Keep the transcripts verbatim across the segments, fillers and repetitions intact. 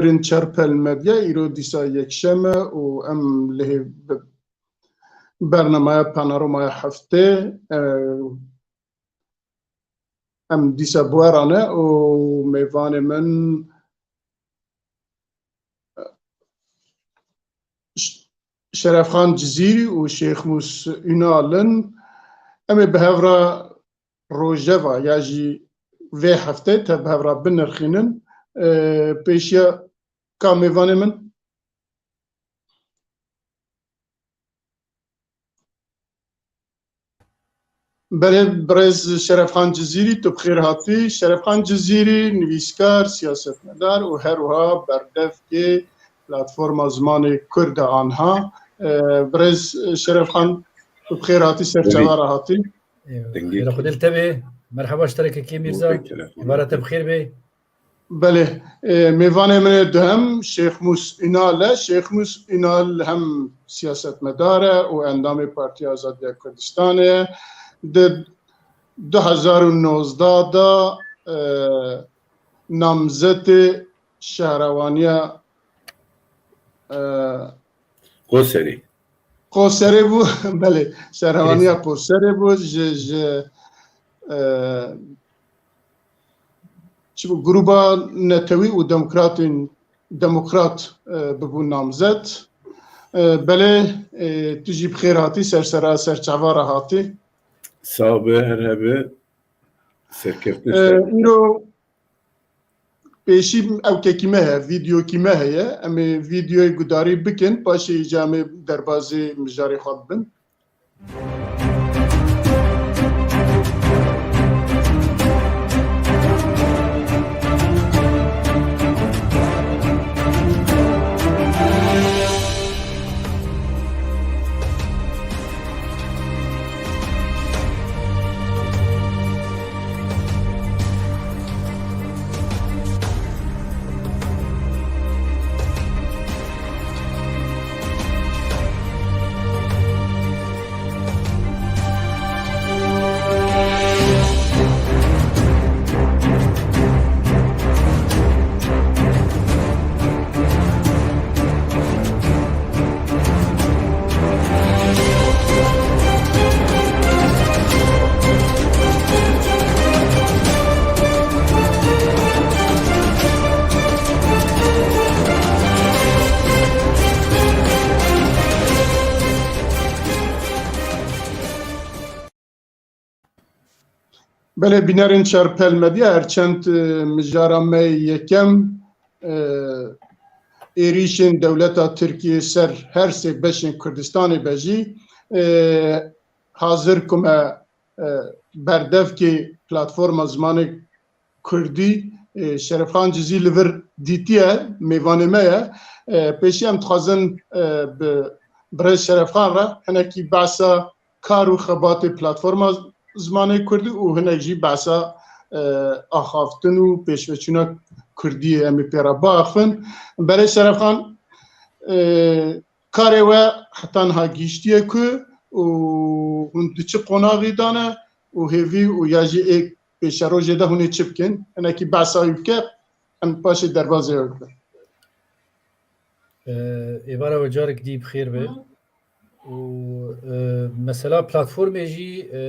Bînerên Çarpel Medya, îro dîsa yekşem e û em li hê bi-, bernamaya Panorama ya Heftê, e, em dîsa bi we re ne û mêvanê min Ş-, Şerefxan Cizîrî û Şêxmûs Ünal in. Em ê bi hev re rojeva ya jî vê heftê te bi hev re binirxînin. E, pêşiya ka mêvanê min. Belê, birêz Şerefxan Cizîrî, tu bi xêr hatî. Şerefxan Cizîrî, nivîskar, siyasetmedar û her wiha berdevkê Platforma Zimanê Kurd e anha. E, birêz Şerefxan, tu bi xêr hatî, ser çava re hatî. Eyvallah. Xêra Xwedê li te be. Merheba ji te re Kekê Mîrza. Êvara te bi xêr be. Belê, e, mêvanê min ê duhem Şêxmûs Ünal e. Şêxmûs Ünal hem siyasetmedar e û endamê Partiya Azadiya Kurdistanê ye. Di du hezar û nozdeh de, e, namzetê şehrawaniya, e, Qoserê. Qoserê bû, belê, şehrewaniya Qoserê bû, ji, ji, e, çi bû, gruba netewî û demokratên, demokrat, e, bibû namzet. E, belê, e, tu jî bi xêr hatî, ser sera, ser çava re hatî. Sax be, her hebe, serkeftin. E, ser. Îro Pêşî ew kekî me heye, vîdeokî me heye. Em ê vîdeoyê gudarî bikin, paşê îca em ê derbazê mijarê xwe bibin. Belê, bînerên Çarpel Medya, her çend, e, mijara me yekem, e, êrîşên dewleta Tirkiyê ser her sê beşên Kurdistanê be jî, e, hazir ku me, e, berdevkê Platforma Zimanê Kurdî, e, Şerefxan Cizî li vir dîtiye, mêvanê me ye. E, pêşî em dixwazin, e, bi birêz Şerefxan re hinekî behsa kar û xebatê Platforma Zimanê Kurdî û hinek jî behsa, e, axaftin û pêşveçûna Kurdiyê em ê pê re biaxivin. Berê Şerefxan, e, karê we heta niha gihîştiye ku û hûn di çi qonaxî de ne û hêvî û ya jî ê pêşerojê de hûn ê çi bikin? Hinekî behsa wî bike, em paşê derbazê we bikin. E, êvara we carek dî bi xêr be. Û, e, mesela platformê jî, e,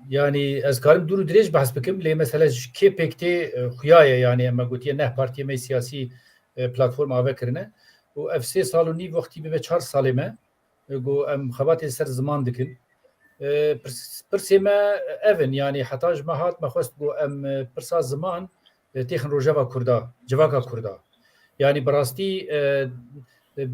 yanî ez karim dûr û dirêj behs bikim, lê mesela ji kê pêk tê, e, xuya ye, yanî em me gotiye neh partiyê me yê siyasî, e, platforma ave kirine. Û ev sê sal û nîv wextî bibe çar salê me, e, ku em xebatê ser ziman dikin. E, pirs-, pirsê me ev in, yanî heta ji me hat me xwest ku em, e, pirsa ziman, e, têxin rojeva Kurda, civaka Kurda. Yanî bi rastî, e,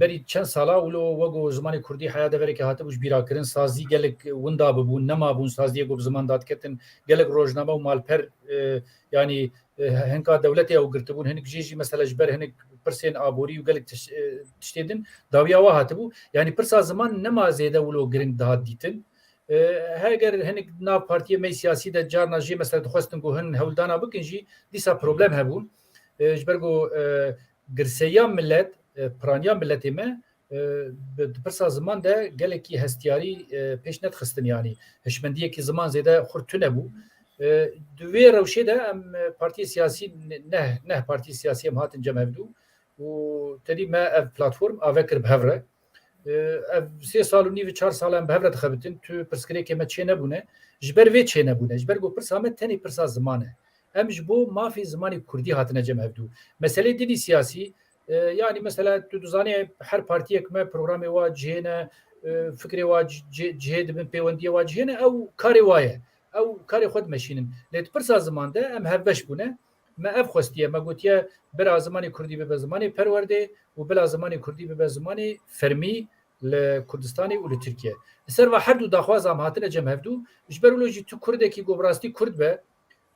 berî çend sala wilo wego zimanê Kurdî heya deverekê hatibû ji bîra kirin, sazî gelek winda bibûn, nemabûn saziyê ku bi ziman dadiketin, gelek rojname û malper, e, yanî, e, hinka dewletê ew girtibûn, hinek jê jî mesela ji ber hinek pirsên aborî û gelek tiş-, e, tiştê din dawiya wa hatibû. Yanî pirsa ziman nema zêde wilo giring dihat dîtin. E, heger hinek nav partiyê me siyasî de carna jê mesela dixwestin ku hin hewldana bikin jî, dîsa problem hebûn. E, ji ber ku, e, girseya millet, e, piraniya milletê me, e, bi, di pirsa ziman de gelekî hestiyarî, e, pêş nedixistin, yanî hişmendiyekî ziman zêde xurt tune bû. E, di vê rewşê de em, e, partiyê siyasî, neh, neh partiyê siyasî em hatin cem hevdû û tedî me ev platform ave kir bi hev re. E, ev sê sal û nîv, çar sal em bi hev re dixebitin, tu pirsgirêkê me çê nebûne. Ji ber vê çê nebûne. Ji ber ku pirsa me tenê pirsa ziman e. Em ji bo mafê zimanê kurdî hatine cem hevdû. Meselê didî siyasî, e, yanî mesela tu dizanî her partiyek me programê wa cihê ne, e, fikrê wa ci-, cihê dibin, pêwendiyê wa cihê ne, ew karê wa ye. Ew karê xwe dimeşînin. Lê di pirsa ziman de em hevbeş bûne. Me ev xwestiye, me gotiye bila zimanê kurdî bibe zimanê perwerdê û bila zimanê kurdî bibe zimanê fermî li Kurdistanê û li Tirkiye. Li ser va her du daxwaza em hatine cem hevdû, ji ber wilo jî tu kurdekî ku bi rastî kurd be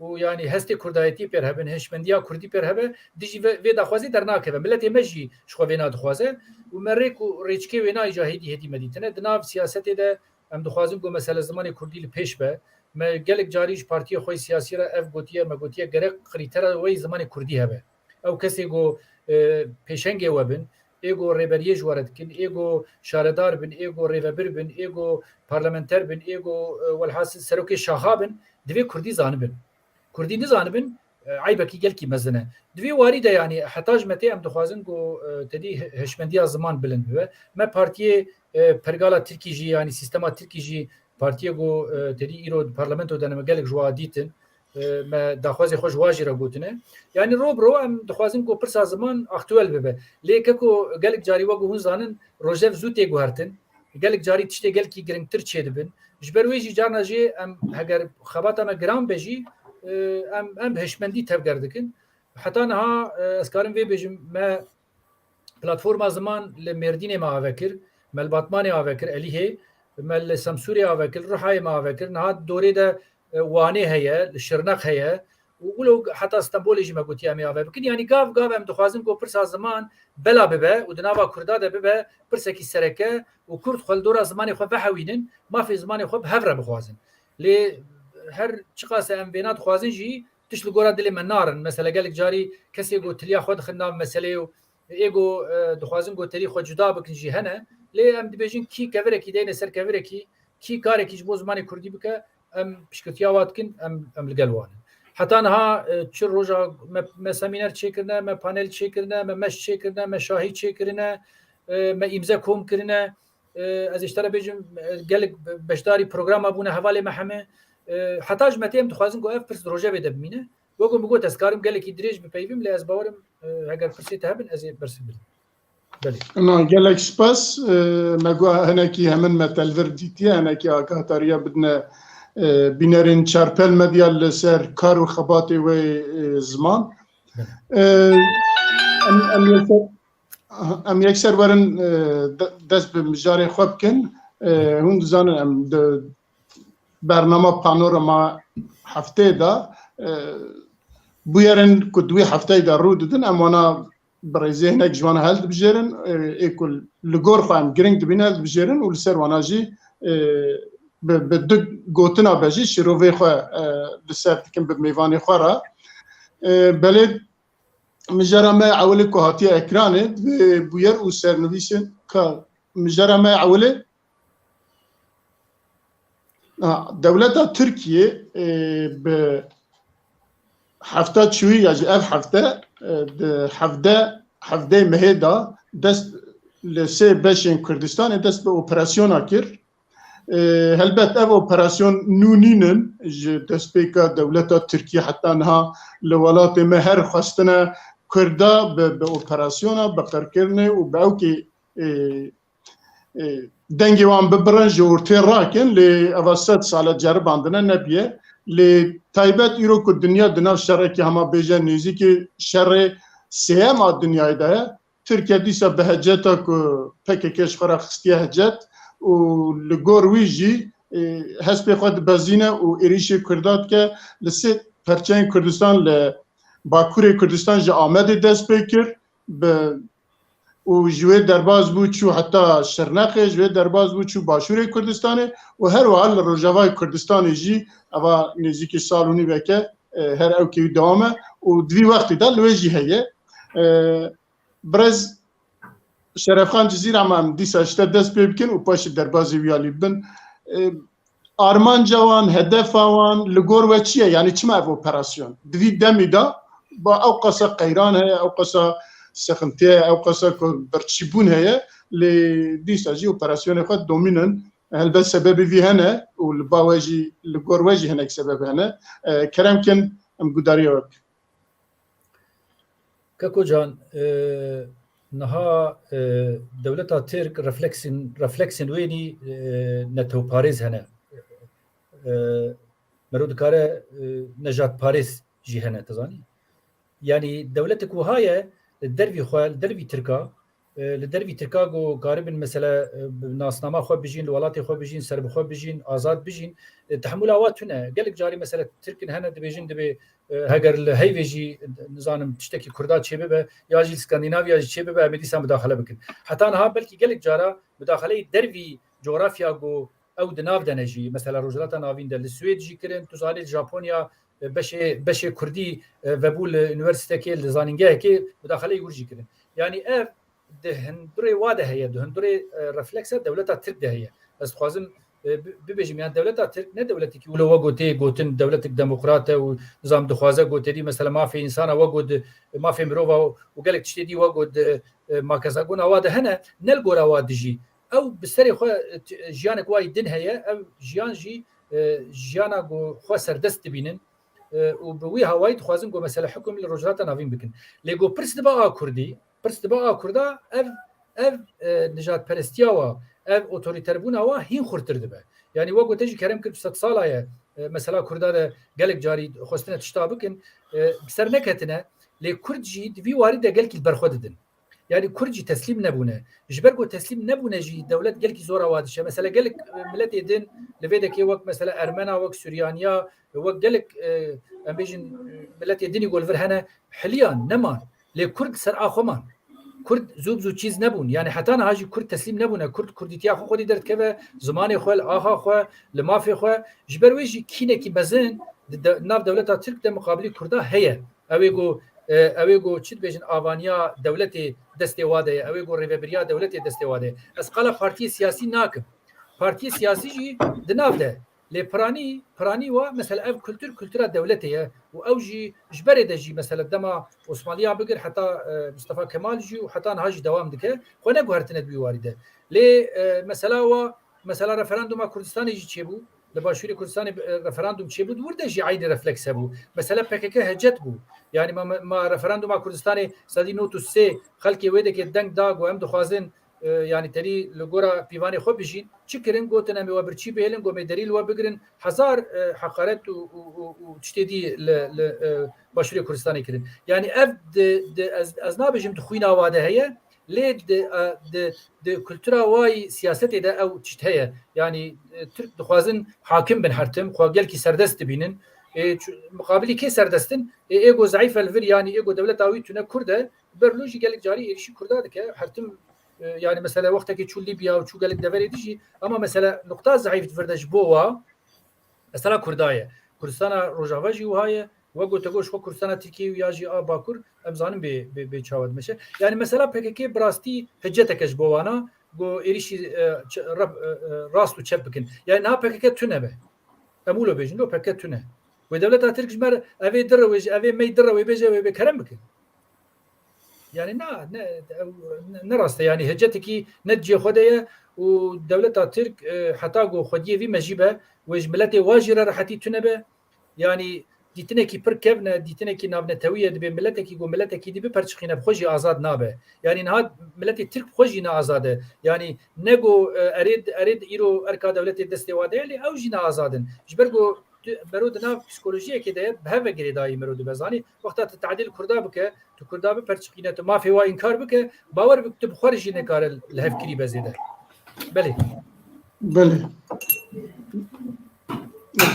û yanî hestê kurdayetî pêr hebin, hişmendiya kurdî pêr hebe, dijî ve-, vê daxwazê dernakeve. Miletê me jî ji xwe vêna dixwaze û me rêk û rêçikê wêna îca hêdî hêdî me dîtine. Di nav siyasetê de em dixwazin ku mesele zimanê kurdî li pêş be. Me gelek carî ji partiyê xwe yê siyasî re ev gotiye, me gotiye gerek krîtera wê yê zimanê kurdî hebe. Ew kesê ku, e, pêşengê we bin, ê ku rêberiyê ji we re dikin, ê ku şaredar bin, ê ku rêvebir bin, ê ku parlamenter bin, ê ku, e, welhasil serokê şaxa bin, divê kurdî zanibin. Kurdî nizanibin, e, eybekî gelkî mezin e. Di vê warî de, yanî heta ji me tê em dixwazin ku, e, tedî hi-, hişmendiya ziman bilind bibe. Me partiyê, e, pergala tirkî jî, yanî sîstema tirkî jî, partiyê ku, e, tedî îro di parlamento de ne, me gelek ji wa dîtin. E, me daxwazê xwe ji wa jî re gotine. Yanî ro bi ro em dixwazin ku pirsa ziman aktuel bibe. Lê keko gelek carî wek ku hûn zanin, rojev zû tê guhertin. Gelek carî tiştê gelkî girîngtir çêdibin. Ji ber wê jî carna jê em heger xebata me giran be jî, e, em, em bi hişmendî tevger dikin. Heta niha, e, ez karim vê bêjim, me platforma ziman li Mêrdînê me ave kir, me li Batmanê ave kir, Elîhê, me li Semsûrê ave kir, Rihayê me ave kir. Niha dorê de, e, Wanê heye, li Şirnex heye û wilo heta Stenbolê jî me gotiye em ê ave bikin. Yanî gav gav em dixwazin ku pirsa ziman bela bibe û di nava Kurda de bibe pirsekî sereke û Kurd xwe li dora zimanê xwe vehewînin, mafê zimanê xwe bi hev re bixwazin. Lê her çiqas e em vêna dixwazin jî tişt li gora dilê me narin. Mesela gelek carî kesê ku tiliya xwe dixin nav meseleyê û ê ku, e, dixwazin ku tedî xwe cuda bikin jî hene. Lê em dibêjin kî kevirekî deyne ser kevirekî, kî karekî ji bo zimanê kurdî bike, em piştgirtiya wa dikin, em, em li gel wan in. Heta niha, e, çi roja me, me semîner çêkirine, me panel çêkirine, me meş çêkirine, me şahî çêkirine, e, me îmze kom kirine. E, ez ê ji te re bêjim, e, gelek beşdarî programa bûne hevalê me heme. E, heta ji me tê em dixwazin ku ev pirs di rojevê de bimîne. Wek ku min got, ez karim gelekî dirêj bipeyivim, lê ez bawerim, e, heger pirsê te hebin, ez ê bersiv bidim. Belê. Na, gelek spas. E, me got hinekî hemin me telvir dîtiye, hinekî agahdariya bidine, e, bînerên Çarpel Medya li ser kar û xebatê wê, e, ziman. Belê. E, em, em yekser, em yekser werin, e, de-, dest bi mijarê xwe bikin. E, hûn dizanin em di bernama Panorama heftê de, e, bûyerên ku di wî hefteyê de rû didin, em wana bi rêzê hinek ji wan hildibijêrin, e, ê ku li gor xwe em giring dibînin hildibijêrin û li ser wana jî, e, bi, bi du gotina be jî şîrovê xwe, e, li ser dikin bi mêvanê xwe re. E, belê mijara me ewilê ku hatiye ekranê, divê bûyer û sernivîsên ka mijara me ewilê. Ha, dewleta Tirkiyê, e, bi hefta çûyî ya jî ev hefte, e, di hevde, hevdeyê mehê de dest li sê beşên Kurdistanê dest bi operasyona kir. E, helbet ev operasyon nû nînin ji destpêka dewleta Tirkiyê heta niha li welatê me her xwestine Kurda bi, bi operasyona, bi qirkirinê û bi ewkê, e, e, dengê wan bibirin, ji ortê rakin, lê eva sed sal e ceribandine nebiye. Lê taybet îro ku dinya di nav şerekî hema bêje nêzîkî şerê sêyem a dinyayê de ye. Tirkiye dîsa bi heceta ku P K K ji xwe re xistiye hecet û li gor wî jî, e, hespê xwe dibezîne û êrîşê Kurda dike. Li sê perçeyên Kurdistan, li Bakurê Kurdistan ji Amedê dest pê kir. Bi û ji wê derbas bû çû heta Şirnexê, ji wê derbas bû çû Başûrê Kurdistanê û her wiha li Rojavayê Kurdistanê jî eva nêzîkî sal û nîveke, e, her ewkê wî dewam e û di vî wextî de li wê jî heye. E, Birêz Şerefxan Cizîr, ama em dîsa ji te dest pê bikin û paşê derbazê wî alî bibin. E, armanca wan, hedefa wan li gor we çi ye? Yanî çima ev operasyon? Di vî demî de ba ew qasa qeyran heye, ew qasa sexintî heye, ew qasa ku birçîbûn heye, lê dîsa jî operasyonê xwe domînin. Helbet sebebê vî hene û li ba we jî, li gor we jî hinek sebeb hene. E, kerem kin em gudariya we bikin. Keko can, e, niha, e, dewleta Tirk refleksên, refleksên wênî, e, netewparêz hene. E, mero dikare, e, nejadparêz jî hene, tu zanî. Yanî dewletek wiha ye, li dervî xwe, li dervî Tirka, e, li dervî Tirka ku karibin mesela, e, bi nasnama xwe bijîn, li welatê xwe bijîn, serbixwe bijîn, azad bijîn, e, tehemûla wa tune. Gelek carî mesela Tirkin hene dibêjin dibê, e, heger li heyvê jî, nizanim, tiştekî Kurda çêbibe, ya jî li Skandinavya jî çêbibe, em ê dîsa mudaxele bikin. Heta niha belkî gelek cara mudaxeleyê dervî cografya ku ew di nav de ne jî, mesela Rojhilata Navîn de li Swêd jî kirin, tu zanî li Japonya, e, beşê, beşê Kurdî, e, vebû li unîversîtekê, li zanîngehekê mudaxeleyê wir jî kirin. Yanî ev di hundirê wa de heye, di hundirê, e, refleksa dewleta Tirk de heye. Ez dixwazim, e, bi-, bibêjim, yani dewleta Tirk ne dewletekî wilo wek gotê gotin, dewletek demokrat e û nizam dixwaze goterî, mesela mafê însana wek got, mafê mirova û gelek tiştê dî wek got, e, makezagona wa de hene, ne li gora wa dijî. Ew bi serê xwe, e, t-, jiyanek wa yî din heye, ev jiyan jî, e, jiyana ku xwe serdest dibînin, e, û bi wî hawayî dixwazin ku mesela hukm li Rojhilata Navîn bikin. Lê ku pirs dibe a Kurdî, pirs dibe a Kurda, ev, ev, e, nijadperestiya wa, ev otorîterbûna wa hîn xurtir dibe. Yanî wek gote jî kerem kir, sed sala ye, e, mesela Kurda de gelek carî xwestine tişta bikin, e, bi ser neketine, lê Kurd jî di vî warî de gelkî li ber xwe didin. Yanî Kurd jî teslîm nebûne. Ji ber ku teslîm nebûne jî dewlet gelkî zora wa dişe. Mesela gelek, e, miletê din li vê dekê wek mesela Ermena, wek Suryaniya, wek gelek, e, em bêjin, e, miletê dinî ku li vir hene, hiliyan, neman. Lê Kurd ser a xwe man. Kurd zû bi zû çîz nebûn. Yanî heta niha jî Kurd teslîm nebûne. Kurd kurdîtiya xwe xwedî derdikeve, zimanê xwe, li axa xwe, li mafê xwe. Ji ber wê jî kînekî mezin di de-, nav dewleta Tirk de muqabilî Kurda heye. Ew ê ku, e, ew ê ku çi dibêjin, avaniya dewletê destê wa de ye. Ew ê ku rêvebiriya dewletê destê wa de ye. Ez qala partiyê siyasî nakim. Partiyê siyasî jî di nav de. Lê piranî, piranî wa, mesela ev kultur, kultura dewletê ye û ew jî ji berê de jî, mesela dema Osmanliya bigir heta, e, Mustafa Kemal jî û heta niha jî dewam dike, xwe neguhertine di wî warî de. Lê, e, mesela wa, mesela referanduma Kurdistanê jî çêbû, li Başûrê Kurdistanê, e, referandum çêbû, di wir de jî eynî refleks hebû. Mesela P K K hecet bû. Yanî ma, ma referanduma Kurdistanê sedî nod û sê xelkê wê dekê deng da ku em dixwazin, e, yanî terî li gora pîvanê xwe bijîn. Çi kirin? Gotin em ê we birçî bihêlin, ku em ê derî li we bigirin. Hezar, e, heqaret û, û, û, û tiştê dî li, li, e, Başûrê Kurdistanê kirin. Yanî ev di, di, ez, ez nabêjim di xwîna wa de heye, lê di, e, di, di kultura wa yî siyasetê de ew tişt heye. Yanî, e, Tirk dixwazin hakim bin her tim, xwe gelkî serdest dibînin. Ê, çu-, muqabilî kê serdest in? Ê, ê ku zeîf e li vir, yanî ê ku dewleta wî tune Kurd e, ber lo jî gelek carî êrîşî Kurda dike. Her tim, e, yanî mesela wextekê çû Lîbya û çû gelek deverê dî jî, ama mesela nuqta zeîf di vir de ji bo wa, mesela Kurda ye. Kurdistana Rojava jî wiha ye. Wek gote got, ji xwe Kurdistana Tirkiyê û ya jî a Bakur, em zanin bê, bê, bê çawa dimeşe. Yanî mesela P K K bi rastî hiceteke ji bo wana, ku êrîşî, e, ç-, reb-, e, e, rast û çep bikin. Yanî niha P K K tune be. Em wilo bêjin, lo P K K tune. Wê dewleta Tirk ji me re, ev ê dire wê, ev ê mey dire wê bêje, wê bê kerem bikin. Yanî na, ne, ew, ne, ne rast e. Yanî hecetekî ne di cihê xwe de ye û dewleta Tirk, e, heta ku xwediyê vî mejî be, wê ji miletê wa jî re rehetî tune be. Yanî dîtinekî pir kevn e, dîtinekî navnetewî ye, dibê miletekî ku miletekî dî biperçiqîne, bi xwe jî azad nabe. Yanî niha miletê Tirk bi xwe jî ne azad e. Yanî ne ku, e, erê, erê îro erka dewletê destê wa de ye, lê ew jî ne azad in. Ji ber ku tu, mero di nav psîkolojiyekê de ye, bi hev ve girêdayî mero dibe. Zanî, wexta tu tadîl Kurda bike, tu Kurda biperçiqîne, tu mafê wa înkar bike, bawer bik tu bi xwe re jî nikare li hevkirî be zêde. Belê. Belê.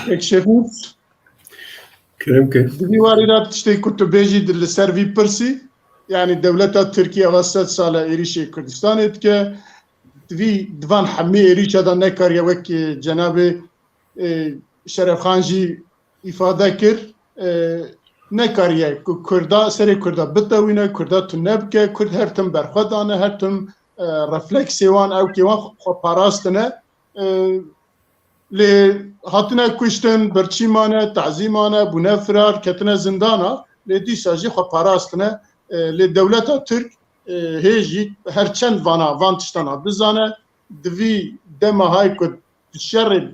Kek Şêxmûs. Kerem ke. Di vî warî de tiştê ku tu bêjî di li ser vî pirsî, yanî dewleta Tirkiye va sed sal e êrîşê Kurdistanê dike. Di vî, di van hemî êrîşa de nekariye wek, e, cenabê, e, Şerefxan jî îfade kir, e, nekariye ku Kurda, serê Kurda bitewîne, Kurda tune bike, Kurd her tim berxwe dane, her tim, e, refleksê wan, ewkê wan xwe parastine. E, Lê hatine kuştin, birçî mane, tazî mane, bûne firar, ketine zindana, lê dîsa jî xwe parastine. E, lê dewleta Tirk, e, hê jî her çend vana, van tiştana bizane, di vî dema hay ku di şerê,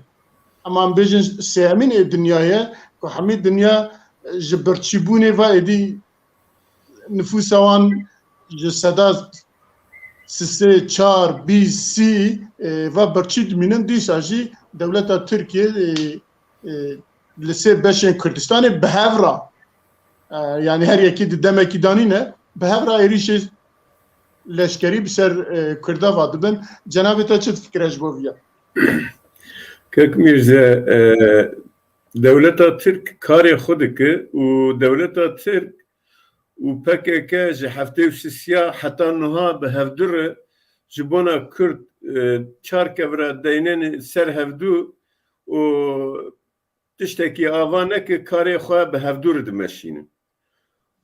em an bêjin sêyemîn ê dinya ye, ku hemî dinya, e, ji birçîbûnê ve êdî nifûsa wan ji seda sisê, çar, bîst, sî, e, ve birçî dimînin, dîsa jî dewleta Tirkiye, e, e, li sê beşên Kurdistanê bi hev re, e, yanî her yekî di demekî danî ne, bi hev re êrîşê leşkerî bi ser, e, Kurda va dibin. Cenabê te çi difikire ji bo viya? Kek Mîrze, e, dewleta Tirk karê xwe dike û dewleta Tirk û P K K ji heftê û sisiya heta niha bi hevdu re ji bona Kurd, e, çar kevra deynên ser hevdu û tiştekî ava neke karê xwe bi hevdu re dimeşînin.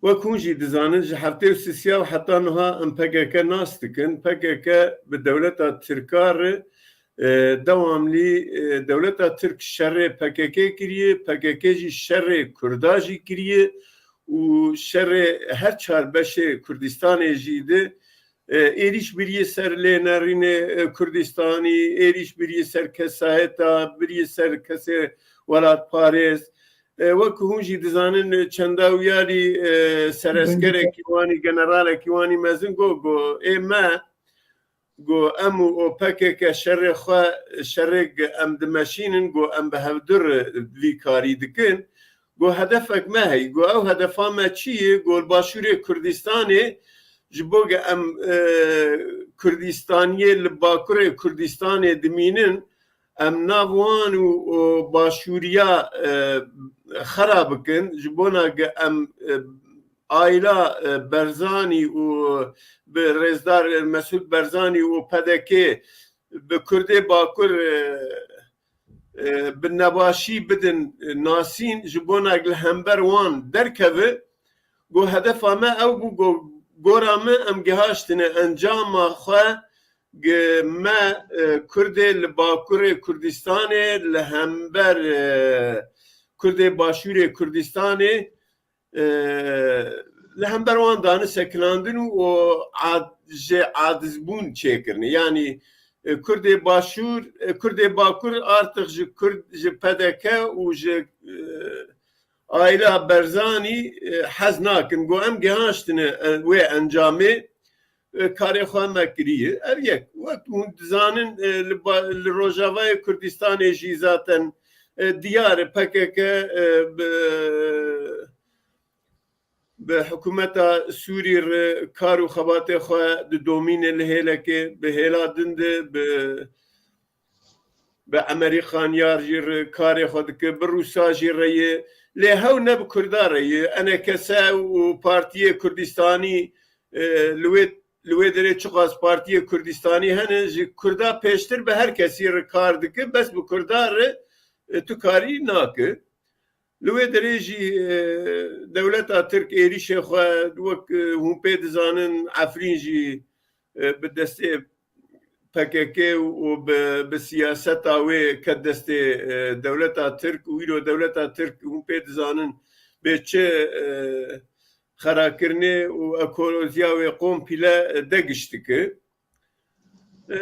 Wek hûn jî dizanin, ji heftê û sisiya û heta niha em P K K nas dikin. P K K bi dewleta Tirka re, e, dewamlî, e, dewleta Tirk şerê P K K kiriye, P K K jî şerê Kurda jî kiriye û şerê her çar beşê Kurdistanê jî de, e, êrîş biriye ser lênerînê, e, Kurdistanî, êrîş biriye ser kesayeta, biriye ser kesê welatparêz. E, wek hûn jî dizanin, çenda wiyarî, e, sereskerekî wanî, generalekî wanî mezin got, got, ê me, got, em û O P K K şerê xwe, şerêk em dimeşînin, got, em bi hevdu re vî karî dikin. Got, hedefek me heye. Got, ew hedefa me çi ye? Got, li Başûrê Kurdistanê, ji bo ge em, e, Kurdistaniyê li Bakurê Kurdistanê dimînin, em nav wan û, û başûriya, e, xera bikin, ji bona ge em, e, aîla, e, Berzanî û bi rêzdar, e, Mesûd Berzanî û P D K bi Kurdê Bakur, e, e, bi nebaşî bidin, e, nasîn, ji bona li hember wan derkeve. Got, hedefa me ew bû, got, gora min em gihaştine encama xwe, ge me, e, Kurdê li Bakurê Kurdistanê li hember, e, Kurdê Başûrê Kurdistanê, e, li hember wan dane sekinandin û o ad-, jê acizbûn çêkirine. Yanî, e, Kurdê Başûr, e, Kurdê Bakur artık ji Kurd, ji P D K û ji, e, aîla Berzanî, e, hez nakin. Got, em gihaştine, e, wê encamê, e, karê xwe me kiriye. Ev yek. Wek hûn dizanin, e, li ba-, li Rojavayê Kurdistanê jî zaten, e, diyar e P K K, e, bi, bi hikûmeta Sûrî re kar û xebatê xwe didomîne li hêlekê, bi hêla din de, bi, bi Emerî Xanyar jî re karê xwe dike, bi Rûsa jî re ye. Lê hew ne bi Kurda re ye. Enekese û Partiyê Kurdistanî, e, li wê, li wê derê çiqas Partiyê Kurdistanî hene, ji Kurda pêştir bi her kesî re kar dike, bes bi Kurda re, e, tu karî nake. Li wê derê jî, e, dewleta Tirk êrîşê xwe wek, e, hûn pê dizanin, Efrîn jî, e, bi destê P K K û bi, bi siyaseta wê ket destê, e, dewleta Tirk û îro dewleta Tirk hûn pê dizanin bê çi, e, xerakirinê û ekolojiya wê komple, e, degiş dike. E,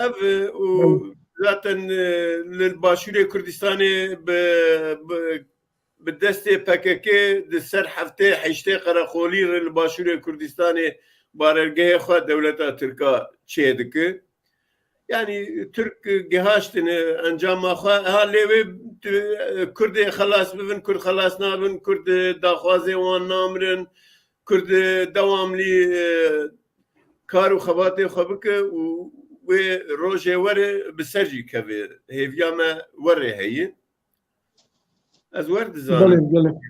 ev, e, û zaten, e, li Başûrê Kurdistanê bi, bi, bi destê P K K di ser heftê heştê qereqolî re li Başûrê Kurdistanê barergehê xwe dewleta Tirka çêdike. Yanî Tirk gihaştine encama xwe. Ha lê wê tu, e, Kurdê xelas bibin, Kurd xelas nabin, Kurd, e, daxwazê wan namirin, Kurd, e, dewamlî, e, kar û xebatê xwe bike û wê rojê were bi ser jî keve. Hêviya me were heye. Ez wer dizanim. Belê, belê.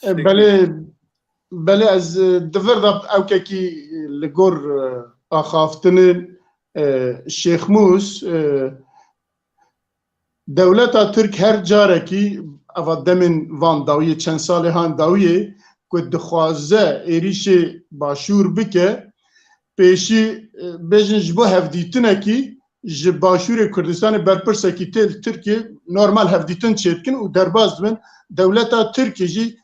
Tiştekî. Belê, belê ez, e, di vir de ewkekî li gor, e, axaftinê, e, Şêxmûs, e, dewleta Tirk her carekî, eva demên van dawiyê, çend salê han dawiyê, ku dixwaze êrîşê Başûr bike, pêşî, e, bêjin ji bo hevdîtinekî ji Başûrê Kurdistanê berpirsekî tê li Tirkiyê normal hevdîtin çêdikin û derbas dibin. Dewleta Tirkiyê jî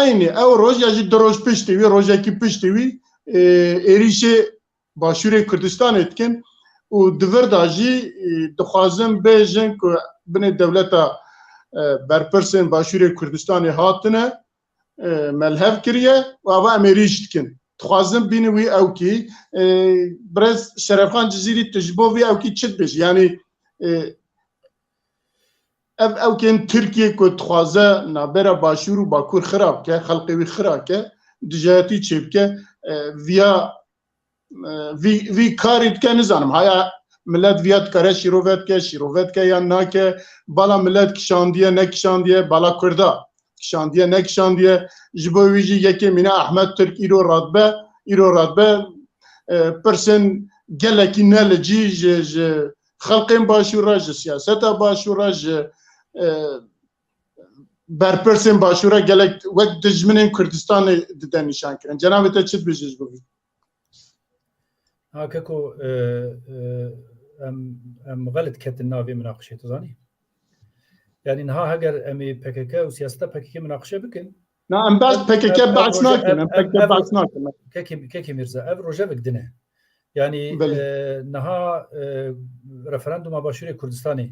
eynî ew roj ya jî du roj piştî wî, rojekî piştî wî, e, êrîşê Başûrê Kurdistanê dikin û di vir de jî, e, dixwazin bêjin ku binê dewleta, e, berpirsên Başûrê Kurdistanê hatine, e, me li hev kiriye û ava em êrîş dikin. Dixwazin bînin wî ewkî. E, Birêz Şerefxan Cizîrî, tu ji bo vî ewkî çi dibêjî? Yanî, e, ev ewkên Tirkiyê ku dixwaze navbera Başûr û Bakur xira bike, xelkê wî xira ke, dijayetî çêbike, e, viya, e, vî, vî karî dike, nizanim. Haya millet viya dikare şîrove dike, şîrove dike yan nake, bala millet kişandiye, nekişandiye, bala Kurda kişandiye, nekişandiye. Ji bo wî jî yekê mîna Ahmet Tirk îro radibe, îro radibe, e, pirsên gelekî ne li cî ji, ji xelkên Başûr re, ji siyaseta Başûr re, ji, e, berpirsên Başûr re gelek wek dijminên Kurdistanê dide nîşan kirin. Cenabê te çi dibêje ji bo vî? Ha, keko, e, e, em, em xelet ketin navê minaqişê, tu zanî? Yanî niha heger em ê P K K û siyaseta P K K minaqişe bikin, Na, em behs ev, P K K ev, ev behs roje-, nakin, ev, em ev, P K K ev, behs nakin. Kekî, Kekî Mîrza, ev rojevek din e. Yanî, Belê. e, niha, e, referanduma Başûrê Kurdistanê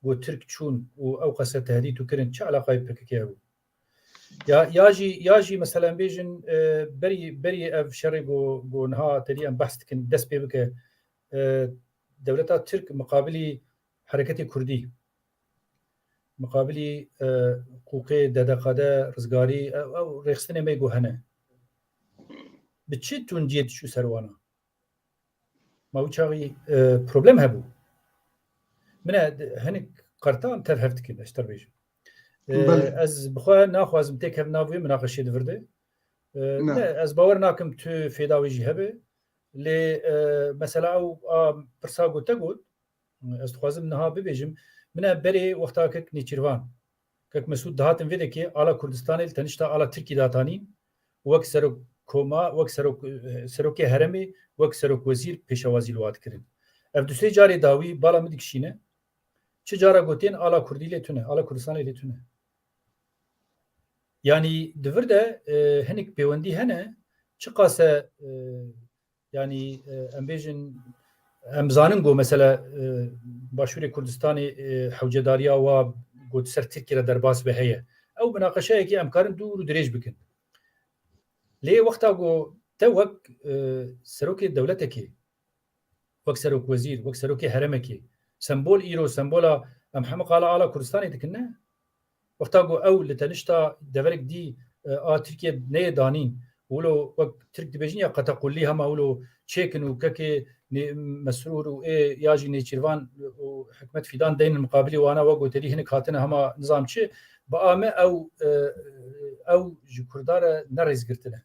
got Tirk çûn û ew qese tehdît û kirin, çi eleqayê P K K hebû? Ya, ya jî, ya jî mesela em bêjin, e, berî, berî ev şerê ku, ku niha tedî em behs dikin, dest pê bike, e, dewleta Tirk miqabilî hereketê Kurdî, miqabilî, e, qûqê, D D K D, rizgarî, ew, ew rêxistinê me ku hene. Bi çi tunciyê diçû ser wana? Ma wî çaxî, e, problem hebû. Min e, hinek qertan tev hev dikin, ez ji te re bêjim. E, Belê. ez bi xwe naxwazim têkevim nav wê minaqeşê di vir de. E, Ne. ne, ez bawer nakim tu fêda wê jî hebe. Lê, e, mesela ew a pirsa ku te got, ez dixwazim niha bibêjim, min e berê wexta kek Nêçîrvan, kek Mesûd dihatin vê dekê ala Kurdistanê li tenişta ala Tirkî datanîn, wek serok koma, wek serok, serokê heremê, wek serok wezîr pêşewazî li wa dikirin. Ev du sê carê dawî bala min dikişîne, çi cara gotên ala Kurdî lê tune, ala Kurdistanê lê tune. Yanî di vir de, e, hinek pêwendî hene, çiqase, e, yanî, e, em bêjin, em zanin ku mesela, e, Başûrê Kurdistanê, e, hewcedariya wa ku di ser Tirkiyê re derbas be heye. Ew minaqeşeyekî em karin dûr û dirêj bikin. Lê wexta ku te wek, e, serokê dewletekê, wek serok wezîr, wek serokê heremekê, sembol îro, sembola em heme qala ala Kurdistanê dikin, ne? Wexta ku ew li tenişta deverek dî, e, a Tirkiye neyê danîn, wilo wek Tirk dibêjin ya qetequllî hema wilo çêkin û kekê Nê-, Mesrûr û ê ya jî Nêçîrvan û Hikmet Fîdan deynin miqabilî wana, wek goterî hinek hatine hema nizam çi, bi a me ew, e, ew ji Kurda re ne rêzgirtin e.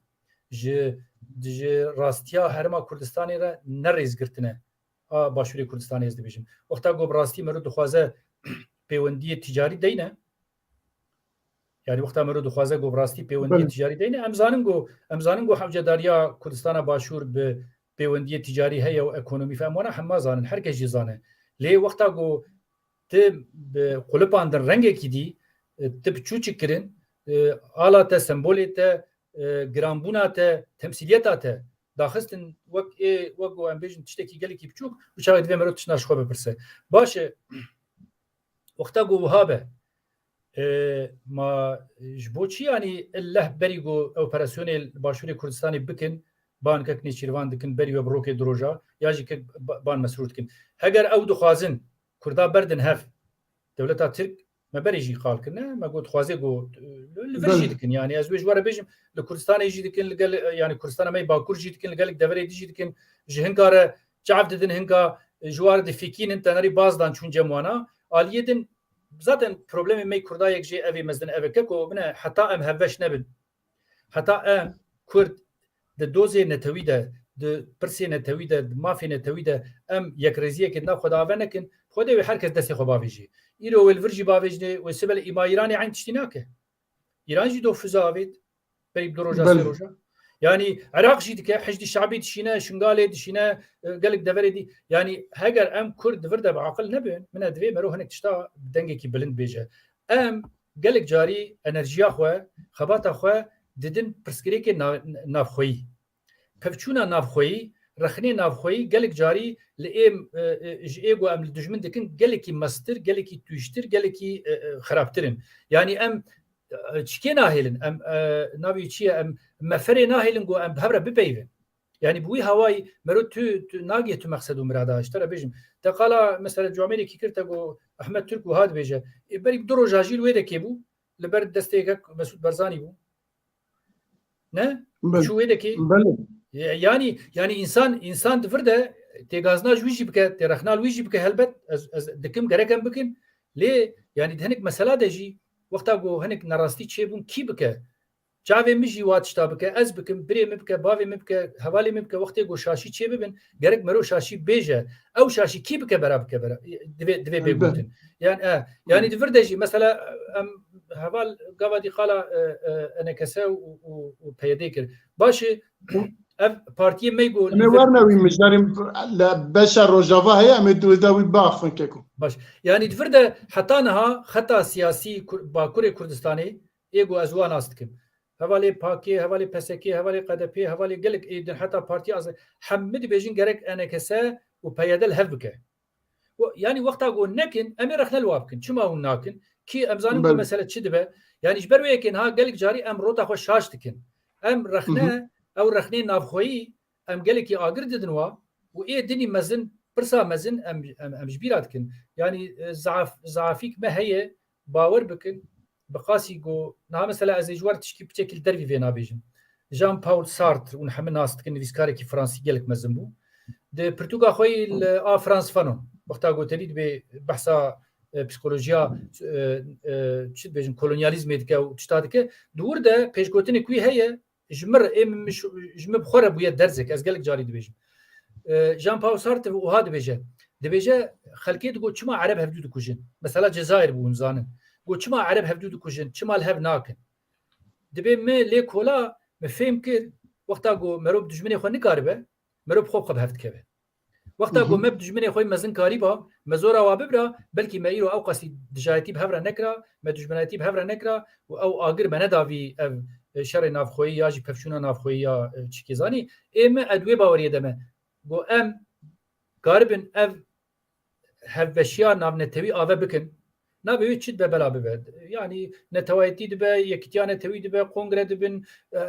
Ji, ji rastiya Herêma Kurdistanê re ne rêzgirtin e. A Başûrê Kurdistanê ez dibêjim. Wexta ku bi rastî mero dixwaze pêwendiyê ticarî deyne, yanî wexta mero dixwaze ku bi rastî pêwendiyê Belê. ticarî deyne, em zanin ku, em zanin ku hewcedariya Kurdistana Başûr bi pêwendiyê ticarî heye û ekonomî fe, em wana hema zanin, her kes jî zane. Lê wexta ku ti bi qulipandin rengekî dî, e, ti bi çûçik kirin, e, ala te, sembolê te, e, giranbûna te, temsîliyeta te daxistin wek ê, wek ku em bêjin tiştekî gelekî biçûk, û çaxê divê mero tiştna ji xwe bipirse. Baş e, wexta ku wiha be, e, ma ji bo çi yanî illeh berî ku operasyonê li Başûrê Kurdistanê bikin, ban kek Nêçîrvan dikin, berî we bi rokê di roja, ya jî kek ba-, ban Mesrûr dikin. Heger ew dixwazin Kurda berdin hev, dewleta Tirk me berê jî qal kirine, me got dixwaze got, e, li vir Belê. jî dikin. Yanî ez wê ji we re bêjim, li Kurdistanê jî dikin, li gel, yanî Kurdistana me yê Bakur jî dikin, li gelek deverê dî jî dikin, ji hinka re çav didin hinka, e, ji war difîkînin, tenerî baz dan çûn cem wana. Aliyê din, zaten problemê me yê Kurda yek jê ev ê mezin ev e, keko min e, heta em hevbeş nebin. Heta em Kurd di dozê netewî de, di pirsê netewî de, di mafê netewî de em yekrêziyekê di nav xwe de ave nekin, Xwedê wê her kes destê xwe bavêjê. Îro wê li vir jî bavêjinê, wê sibê li îma Îranê eyn tiştî nake. Îran jî do füze avêt, berî bi du roja, Belê. sê roja. Yanî Iraq jî dike, Hişdî Şabî dişîne, Şingalê dişîne, e, gelek deverê dî. Yanî heger em Kurd di vir de bi aqil nebin, min e divê mero hinek tişta bi dengekî bilind bêje. Em gelek carî enerjiya xwe, xebata xwe didin pirsgirêkê na-, navxweyî. Pevçûna navxweyî, rexnê navxweyî gelek carî li êm, e, e, ji ê ku em li dijmin dikin gelekî mestir, gelekî tûjtir, gelekî, e, e, xerabtir in. Yanî em, e, çikê nahêlin, em, e, navê çi ye, em meferê nahêlin ku em bi hev re bipeyvin. Yanî bi wî hawayî mero tu, tu nagihê tu meqsed û mirada. Ji te re bêjim. Te qala mesela camêrekî kir te ku Ehmed Türk wiha dibêje. Ê, berî bi du roja jî li wê dekê bû. Li ber destê yek Mesûd Barzanî bû. Ne? Belê. Çû wê dekê. Belê. Ya-, yanî, yanî însan, însan di vir de têgazna ji wî jî bike, têrexna li wî jî bike helbet. Ez, ez dikim gerek em bikin. Lê yanî di hinek mesela de jî wexta ku hinek nerastî çêbûn kî bike? Çavê min jî wa tişta bike, ez bikim, birê min bike, bavê min bike, hevalê min bike, wextê ku şaşî çê bibin, gerek mero şaşî bêje. Ew şaşî kî bike bera bike bera? Divê, divê bê Elbet. gotin. Yan, e, yanî di vir de jî mesela em heval gava dî qala, e, e, E N K S û, û, û P Y D kir. Baş e, ev partiyê me ku Em ê li vir werne wî mijarê li beşa Rojava heye, em ê di wê de wî biaxivin keko. Baş. Yanî di vir de heta niha xeta siyasî Kur-, Bakurê Kurdistanê ê ku ez wan nas dikim. Hevalê Pakê, hevalê P S K'ê, hevalê K D P'ê, hevalê gelek ê din heta Partiya Azad, hemî dibêjin gerek E N K S û P Y D li hev bike. Û, yanî wexta ku nekin, em ê rexne li wa bikin. Çima hûn nakin? Kî em zanin ku Belê. mesele çi dibe? Yanî ji ber wê yekê niha gelek carî em rota xwe şaş dikin. Em rexne, Hı hı. ew rexnê navxweyî, em gelekî agir didin wa û ê dinî mezin, pirsa mezin em, em, em ji bîra dikin. Yanî, e, zaaf-, zaafîk me heye, bawer bikin, bi qasî ku niha mesela ez ê ji wer tişkî piçekî li dervî vê nabêjim. Jean-Paul Sartre, hûn hemî nas dikin, nivîskarekî fransî gelek mezin bû. Di pirtûka xwe yî li A France Fanon, wexta gotelî dibê behsa, e, psîkolojiya, e, e, çi dibêjin, kolonyalîzmê dike û tişta dike. Di wir de pêşgotinek wî heye, ji min re, ê min, min ji, ji min bi xwe re bûye derzek, ez gelek carî dibêjim. E, Jean-Paul Sartre wiha dibêje. Dibêje, xelkê digot, çima Ereb hevdû dikujin? Mesela Cezayir bû, hûn zanin. Got, çima Ereb hevdû dikujin? Çima li hev nakin? Dibê me lê kola, me fêm kir, wexta ku mero bi dijminê xwe nikaribe, mero bi xwe bi xwe bi hev dikeve. Wexta ku Hı hı. me bi dijminê xwe mezin karîba, me zora wa bibira, belkî me îro ew qasî dijayetî bi hev re nekira, me dijminayetî bi hev re nekira û ew agir me neda vî ev, e, şerê navxweyî ya jî pevçûna navxweyî ya, e, çikê zanî. Ê me ed wê baweriyê de me. Ku em karibin ev hevbeşiya navnetewî ave bikin. Navê wê çi dibe bela bibe. Yanî netewayetî dibe, yekîtiya netewî dibe, kongre dibin, e,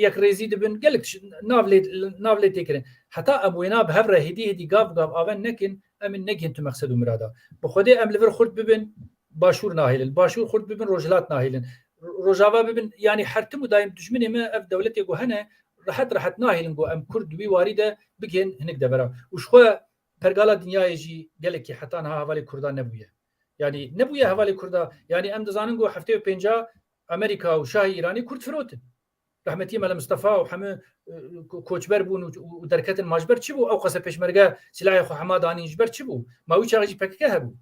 yekrêzî dibin, gelek tişt nav lê, nav lê tê kirin. Heta em wêna bi hev re hêdî hêdî gav bi gav ave nekin, em ê negihên tu meqsed û mirada. Bi Xwedê em li vir xurt bibin, Başûr nahêlin. Başûr xurt bibin, Rojhilat nahêlin. Rojava bibin, yanî her tim û dayim dijminê me ev dewletê ku hene, rehet rehet nahêlin ku em Kurd di wî warî de bigihên hinek devera. Û ji xwe pergala dinyayê jî gelekî heta niha hevalê Kurda nebûye. Yanî nebûye hevalê Kurda. Yanî em dizanin ku heftê û pênca Amerîka û şahê Îranê Kurd firotin. Rehmetî Mele Mistefa û hemû, e, ko-, koçber bûn û, û, û derketin, ma ji ber çi bû? Ew qese pêşmerge silahê xwe hema danîn, ji ber çi bû? Ma wî çaxê jî P K K hebû.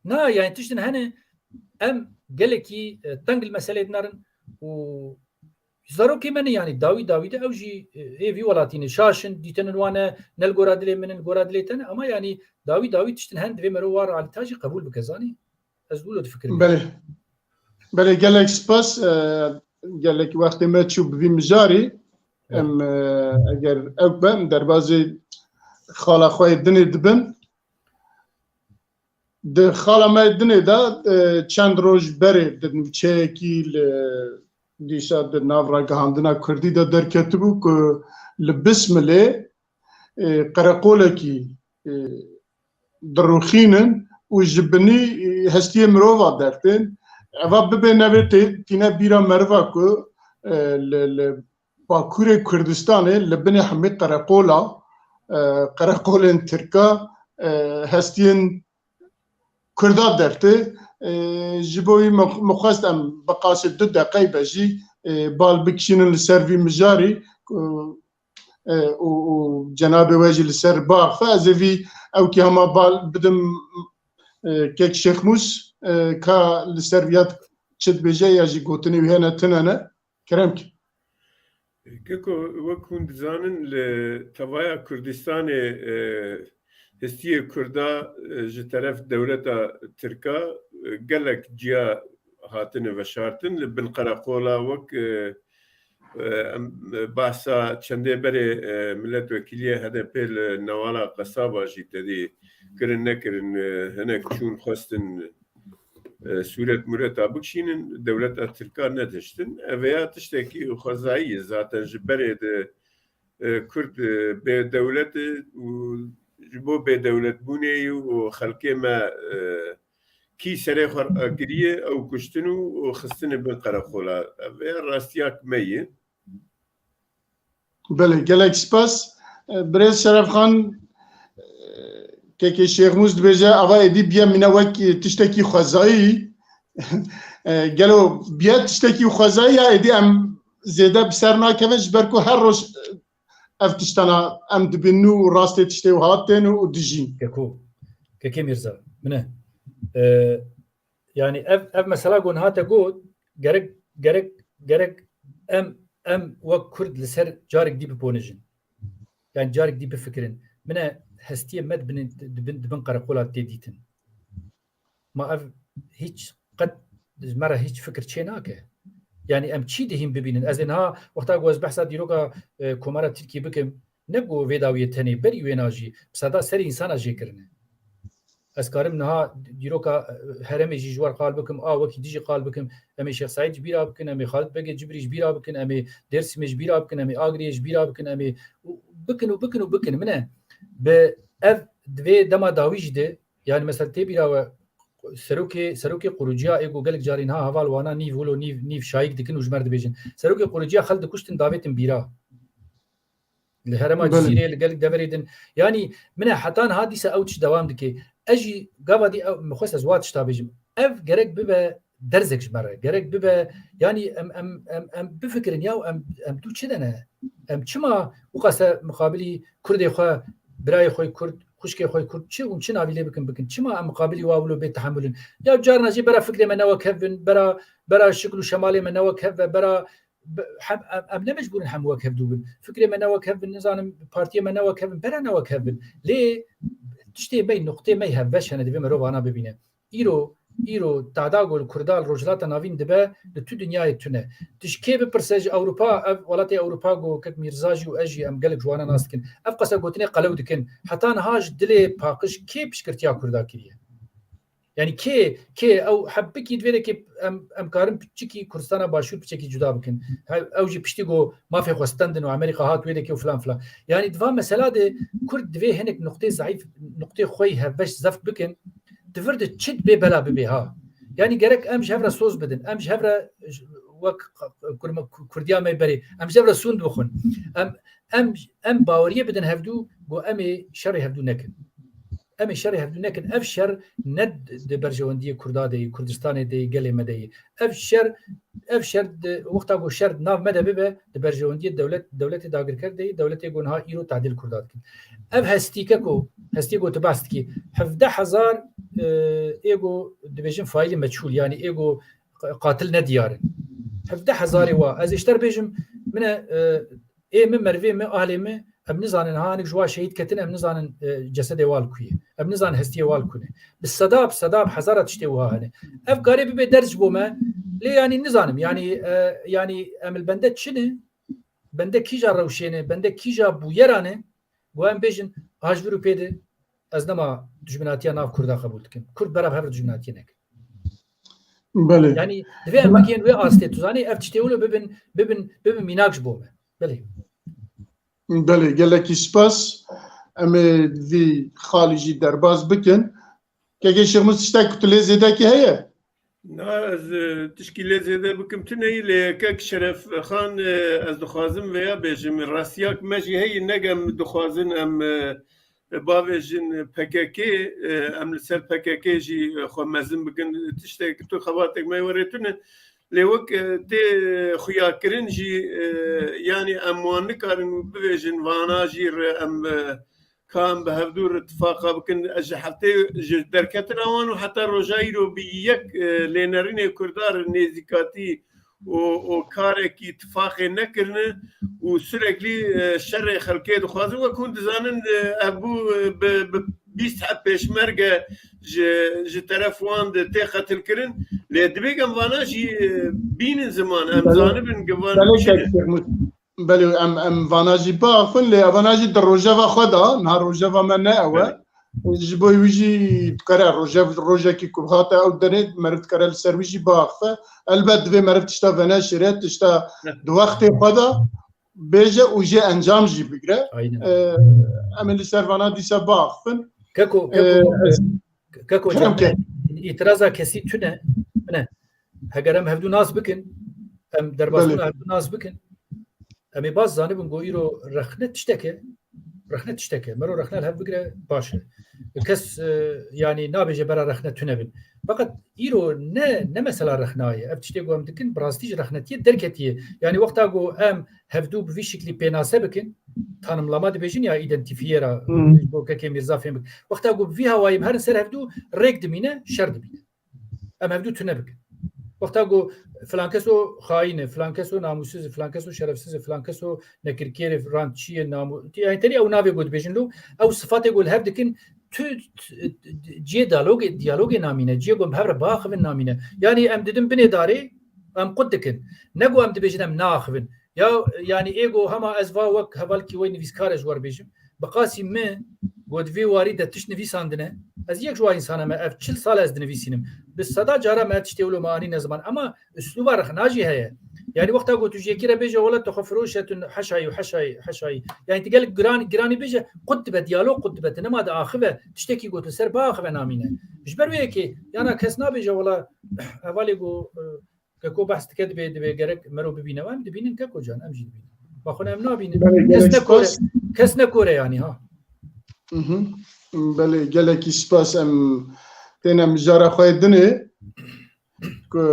Na, yani tiştin hene, em gelekî, e, teng li meselê dinarin û zarokê me ne, yani dawî dawî de ew jî, e, ê vî welatî ne, şaş in, dîtinin wan e, ne li gora dilê min in, li gora dilê te ne, ama yani dawî dawî tiştin hen divê mero war alîta jî qebûl bike, zanî? Ez wilo difikirim. Belê. Belê, gelek spas, e, gelek wextê me çû bi vî mijarî. Evet. Em, e, eger ew be, em derbazê xala xwe yê dinê dibin. Di xala me yê dinê de, e, çend roj berê di nûçeyekî li dîsa di nav ragihandina kurdî de derketibû ku li Bismilê, e, qereqolekî, e, dirûxînin û ji binî, e, hestiyê mirova dertên. Eva bibê nevê tê, tîne bîra meriva ku, e, li, li Bakurê Kurdistanê li binê hemî qereqola, e, qereqolên Tirka, e, hestiyên Kurda dertê. E, ji bo wî min, min xwest em bi qasê du deqey be jî, e, bal bikişînin li ser vî mijarî, ku, e, û, û cenabê we jî li ser biaxife. Ez ê vî ewkî hema bal bidim, e, kek Şêxmûs, e, ka li ser viya çi dibêje ya jî gotinê wî hene tune ne. Kerem ki. Keko, wek hûn dizanin, li tevaya Kurdistanê, e, hestiyê Kurda, e, ji teref dewleta Tirka, e, gelek ciya hatine veşartin. Li bin qereqola wek, e, e, em, e, bahsa çendê berê, e, milletvekiliyê H D P li Newala Qesaba jî tedî kirin nekirin, e, hinek çûn xwestin, e, sûret mûreta bikişînin, dewleta Tirka nedihiştin. Ev ya tiştekî xwezayî ye. Zaten ji berê de, e, Kurd, e, bêdewlet e û ji bo bêdewletbûnê û xelkê me, e, kî serê xwe kiriye, ew kuştin û, û xistine bin qereqola. Ev ya rastiyak me ye. Belê, gelek spas. E, Birêz Şerefxan, e, kekê Şêxmûs dibêje, ava êdî biye mîne wek tiştekî xwezayî. E, gelo biye tiştekî xwezayî ya êdî em zêde bi ser nakevin, ji ber ku her roj, e, ev tiştana em dibînin û rastê tiştê wiha tên û dijîn. Keko, Kekê Mîrza, mine, e, yani ev, ev mesela ku niha te got, gerek, gerek, gerek em, em wek Kurd li ser carek dî biponijin. Yani carek dî bifikirin. Mine hestiyê me dibin, dibin, dibin qereqola tê dîtin. Ma ev hiç qet ji me re hiç fikir çê nake. Yani em çi dihîn bibînin? Ez ê niha wexta ku ez behsa dîroka, e, Komara Tirkî bikim, ne ku vê dawiyê tenê, berî wêna jî bi seda serê însana jê kirine. Ez karim niha dîroka, e, herêmê jî ji we re qal bikim, a wekî dî jî qal bikim. Em ê Şêx Seîd ji bîra bikin, em ê Xalid Begê Cibrî ji bîra bikin, em ê Dêrsimê ji bîra bikin, em ê Agiriyê ji bîra bikin, em ê bikin û bikin û bikin. Mine bi ev di vê dema dawî jî de, yani mesela tê bîra we serokê, serokê quruciya ê ku gelek carî niha heval wana nîv wilo nîv, nîv şayîk dikin û ji me re dibêjin. Serokê quruciya xelk dikuştin davêtin bîra. Li herêma Belê. Cizîrê, li gelek deverê din. Yanî min e heta niha dîsa ew tişt dewam dike. Ez jî gava dî ew, min xwest ez wa tişta bêjim. Ev gerek bibe derzek ji me re. Gerek bibe, yanî em, em, em, em bifikirin ya em, em dû çi de ne? Em çima wixase muqabilî kurdê xwe, birayê xwe kurd, xwişkê xwe kurd, çi hûn çi navî lê bikin, bikin? Çima em muqabilî wa wilo bê tehemul in? Ya carna jî bera fikrê me ne wek hev bin, bera, bera şikl û şemalê me ne wek hev ve, bera be-, hem, em, em ne mecbûr in hem wek hev dû bin. Fikrê me ne wek hev bin, nizanim, partiyê me ne wek hev bin, bera ne wek hev bin. Lê tiştê me, nuqtê me hevbeş hene, divê merov ana bibîne. Îro, îro tahda ku li Kurda li Rojhilata Navîn dibe, li tu dinyayê tune. Tu ji kê bipirse, ji Ewropa, ev welatê Ewropa ku kek Mîrza jî û ez jî em gelek ji wana nas dikin. Ev qese gotinê qelew dikin. Heta niha ji dilê paqij kê piştgirtiya Kurda kiriye? Yani kê, kê ew heb bikî divê de kê em, em karin piçikî Kurdistana Başûr piçekî cuda bikin. He, ew jî piştî ku mafê xwe stendin û Amerîka hat wê de kê û filan filan. Yani di va mesela de Kurd divê hinek nuqtê zayîf, nuqtê xwe yî hevbeş zeft bikin. Di vir de çi dibê bela bibê ha. Yani gerek em ji hev re soz bidin. Em ji hev re j-, wek q-, kurma-, ku-, Kurdiya me berê. Em ji hev re sûnd bixwin. Em, em, em baweriyê bidin hevdû ku em ê şerê hevdû nekin. Em ê şerê hevdû nekin. Ev şer ne di berjewendiyê Kurda de yî, Kurdistanê de yî, gelê me de yî. Ev şer, ev şer di wexta ku şer di nav me de bibe, di berjewendiyê dewlet, dewletê dagirker de yî, dewletê ku niha îro tehdê li Kurda dikin. Ev hestî keko, hestiyê ku tu behs dikî, hevdeh hezar, e, ê ku dibêjin faîlî meçhûl, yanî ê ku qatil nediyar in. Hevdeh hezarê wa. Ez ê ji te re bêjim, min e, e, ê min, merivê min, ahlê min, em nizanin, ha hinek ji wa şehîd ketin, em nizanin, e, cesedê wa li ku ye. Em nizanin hestiyê wa li ku ne. Bi seda, bi seda, bi hezara tiştê wiha hene. Ev karê bibe derz ji bo me, lê yanî nizanim, yanî, e, yanî em li bende çi ne? Bende kîja rewşê ne, bende kîja bûyera ne? Ku em bêjin, ha ji vir û pê de ez nema dijminatiya nav Kurda qebûl dikim. Kurd bera bi hev re dijminatiyê nekin. Belê. Yanî divê em bigihên wê astê. Tu zanî ev tiştê wilo bibin, bibin, bibin mînak ji bo me. Belê. Belê, gelekî spas. Em ê vî xalî jî derbas bikin. Kekê Şêxmûs, tiştek ku tu lê zêdekî heye? Na, ez, e, tişkî lê zêde bikim tune yî, lê kek Şeref Xan, e, ez dixwazim vêya bêjim. Rastiyak me jî heye, ne em dixwazin em, e, bavêjin P K K, e, em li ser P K K jî, e, xwe mezin bikin. Tiştek, tu xebatek me werê tune. Lê wek, e, tê xuyakirin jî, e, yanî em wan nikarin bivêjin vana jî re em, e, ka em bi hevdû re tifaqa bikin. Ez ji heftê, ji derketina wan û heta roja îro bi yek, e, lênerînê Kurda re nêzîkatî û, û karekî tifaqê nekirine û süreklî, e, şerê xelkê dixwazin. Wek hûn dizanin, e, ev bû, e, bi, bi bîst heb pêşmerge ji, ji teref wan de tê qetilkirin. Lê divê em vana jî, e, bînin ziman, em Belê. zanibin ki van Belê çi ne. kek Şêxmûs. Belê, em, em vana jî biaxivin, lê evana jî di rojeva xwe de, niha rojeva me ne ew e. Belê. Ji bo wî jî dikare rojev-, rojekî ku hate ew derê, meriv dikare li ser wî jî biaxife. Elbet divê meriv tişta veneşêre, tişta Heh. di wextê xwe de bêje û jê encam jî bigire. Aynen. Ee, em ê li ser vana dîsa biaxifin. Keko, Ee, keko, ez keko Kerem can, ke. îtiraza kesî tune, tune. Heger em hevdû nas bikin, em derbasbûna Belê. hevdû nas bikin, em ê bas zanibin ku îro rexne tiştek e, rexne tiştek e. Mero rexne li hev bigire baş e. Kes, e, yanî nabêje bera rexne tune bin. Fakat îro ne, ne mesela rexna ye. Ev tiştê ku em dikin, bi rastî ji rexnetiyê derketiye. Yanî wexta ku em hevdû bi vî şiklî pênase bikin, tanımlama dibêjin ya îdentîfiyê ra, Hmm. ji bo kekê Mîrza fêm bikin. Wexta ku bi vî hawayî bi herin ser hevdû, rêk dimîne, şer dimîne. Em hevdû tune bikin. Wexta ku filan keso xayîn e, filan keso namûsiz e, filan keso şerefsiz e, filan keso nekirkêr e, filan çi ye, namû-, yanî tenê ew navê ku dibêjin lo, ew sifatê ku li hev dikin, tu, tu, cihê diyalogê, diyalogê namîne, cihê ku em bi hev re biaxivin namîne. Yanî em didin binê darê, em qut dikin. Ne ku em dibêjin em naaxivin. Ya, yanî ê ku hema ez va wek hevalkî wê nivîskar e ji we re bêjim, bi qasî min ku di vê warî de tişt nivîsandine, ez yek ji wa însana me, ev çil sal ez dinivîsînim. Bi seda cara me ev tiştê wilo me anîne ziman. Ema uslûba rexna jî heye. Yanî wexta ku tu ji yekî re bêje, wela tu xwe firoşe, tu heşayî û heşayî, heşayî. Yanî tu gelek giran-, giranî bêje, qut dibe, diyalog qut dibe, tu nema diaxive, tiştekî ku tu ser biaxive namîne. Ji ber wê yekê, yana kes nabêje, wela hevalê ku, e, Keko behs dike, dibê, dibê gerek mero bibîne. Em dibînin Keko can, em jî dibînin. Baxwe em nabînin. Belê, Kes gelek ne kore, spas. kes ne kore yanî ha. Mhm. Belê, gelekî spas. Em têne mijara xwe yê dinê. Ku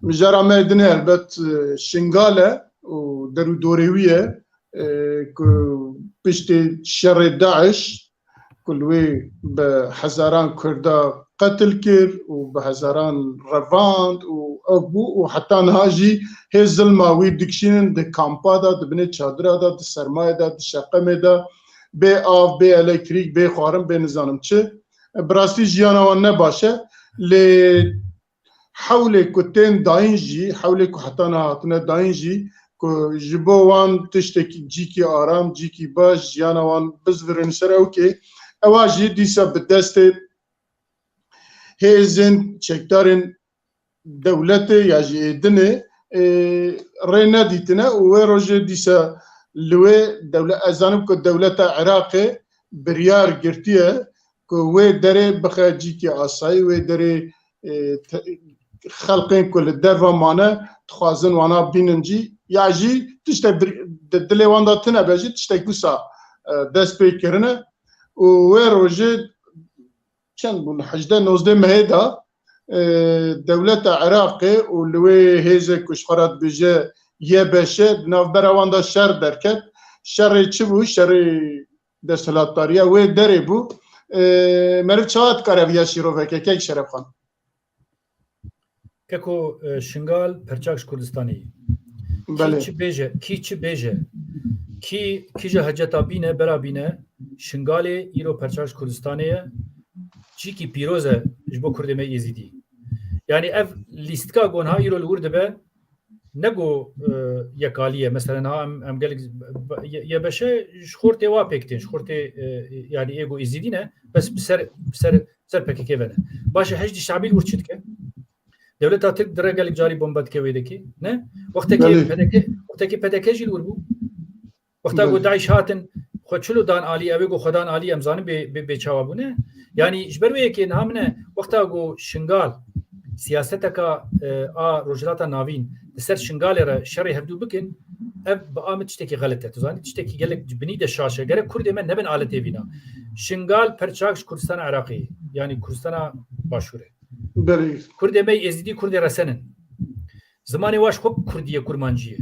mijara me yê dinê helbet, e, Şingal e û der û dorê wî ye. E, ku piştî şerê DAIŞ, ku li wê bi hezaran Kurda qetil kir û bi hezaran revand û ev bû û heta niha jî hê zilma wî dikişînin di kampa de, di binê çadira de, di sermayê de, di şeqemê de, bê av, bê elektrîk, bê xwarin, bê nizanim çi. Bi rastî jiyana wan ne baş e. Lê hewlê ku tên dayîn jî, hewlê ku heta niha hatine dayîn jî, ku ji bo wan tiştekî cîkî aram, cîkî baş, jiyana wan bizvirên ser ewkê, ewa jî dîsa bi destê hêzên çekdarên dewletê ya jî êdinê, e, rê nedîtine û wê rojê dîsa li wê dewle-, ez zanim ku dewleta Iraqê biryar girtiye ku wê derê bixe cîkî asayî, wê derê, e, te-, xelqên ku li derve mane dixwazin wana bînin cî, ya jî tiştek bir-, di dilê wan de tune be jî tiştek wisa, e, dest pê kirine û wê rojê çend bûn? Hejdeh nozdeh mehê de, e, dewleta Iraqê û li wê hêzê ku ji xwe re dibêje Y B Ş di navbera wan de şer derket. Şerê çi bû? Şerê desthilatdariya wê derê bû. E, meriv çawa dikare viya şîroveke kek Şerefxan? Keko, e, Şingal perçak ji Kurdistanê ye. Kî Belê. çi bêje, kî çi bêje, kî, kî ji heceta bîne, bera bîne, Şingalê îro perçak ji Kurdistanê ye. Cîkî pîroz e ji bo Kurdê me Êzîdî. Yanî ev lîstika ku niha îro li wir dibe, ne ku, e, yekalî ye. Mesela niha em, em gelek Y-, Y B Ş ji xortê wa pêk tên, ji xortê, e, yanî ê ku Êzîdî ne, bes bi ser, bi ser, bi ser P K K ve ne. Baş e, Heşdî Şabî li wir çi dike? Dewleta Tirk dire gelek carî bombe dike wê dekê, ne? Wextekê Belê. P D K, wextekê P D K jî li wir bû. Wexta ku Belê. DAIŞ hatin, xwe çilo dan alî, ew ê ku xwe dan alî, em zanin bê, bê, bê çawa bûne. Yanî ji ber wê yekê niha min e, wexta ku Şingal siyaseteka, e, a Rojhilata Navîn li ser Şingalê re şerê hevdû bikin, ev bi a min tiştekî xelet e. Tu zanî tiştekî gelek ji binî de şaş e. Gerek Kurdê me nebin aletê vîna. Şingal perçak ji Kurdistana Iraqê ye. Yanî Kurdistana Başûr e. Belê. Kurdê me Êzîdî Kurdê resen in. Zimanê wa ji xwe Kurdî ye, Kurmancî ye.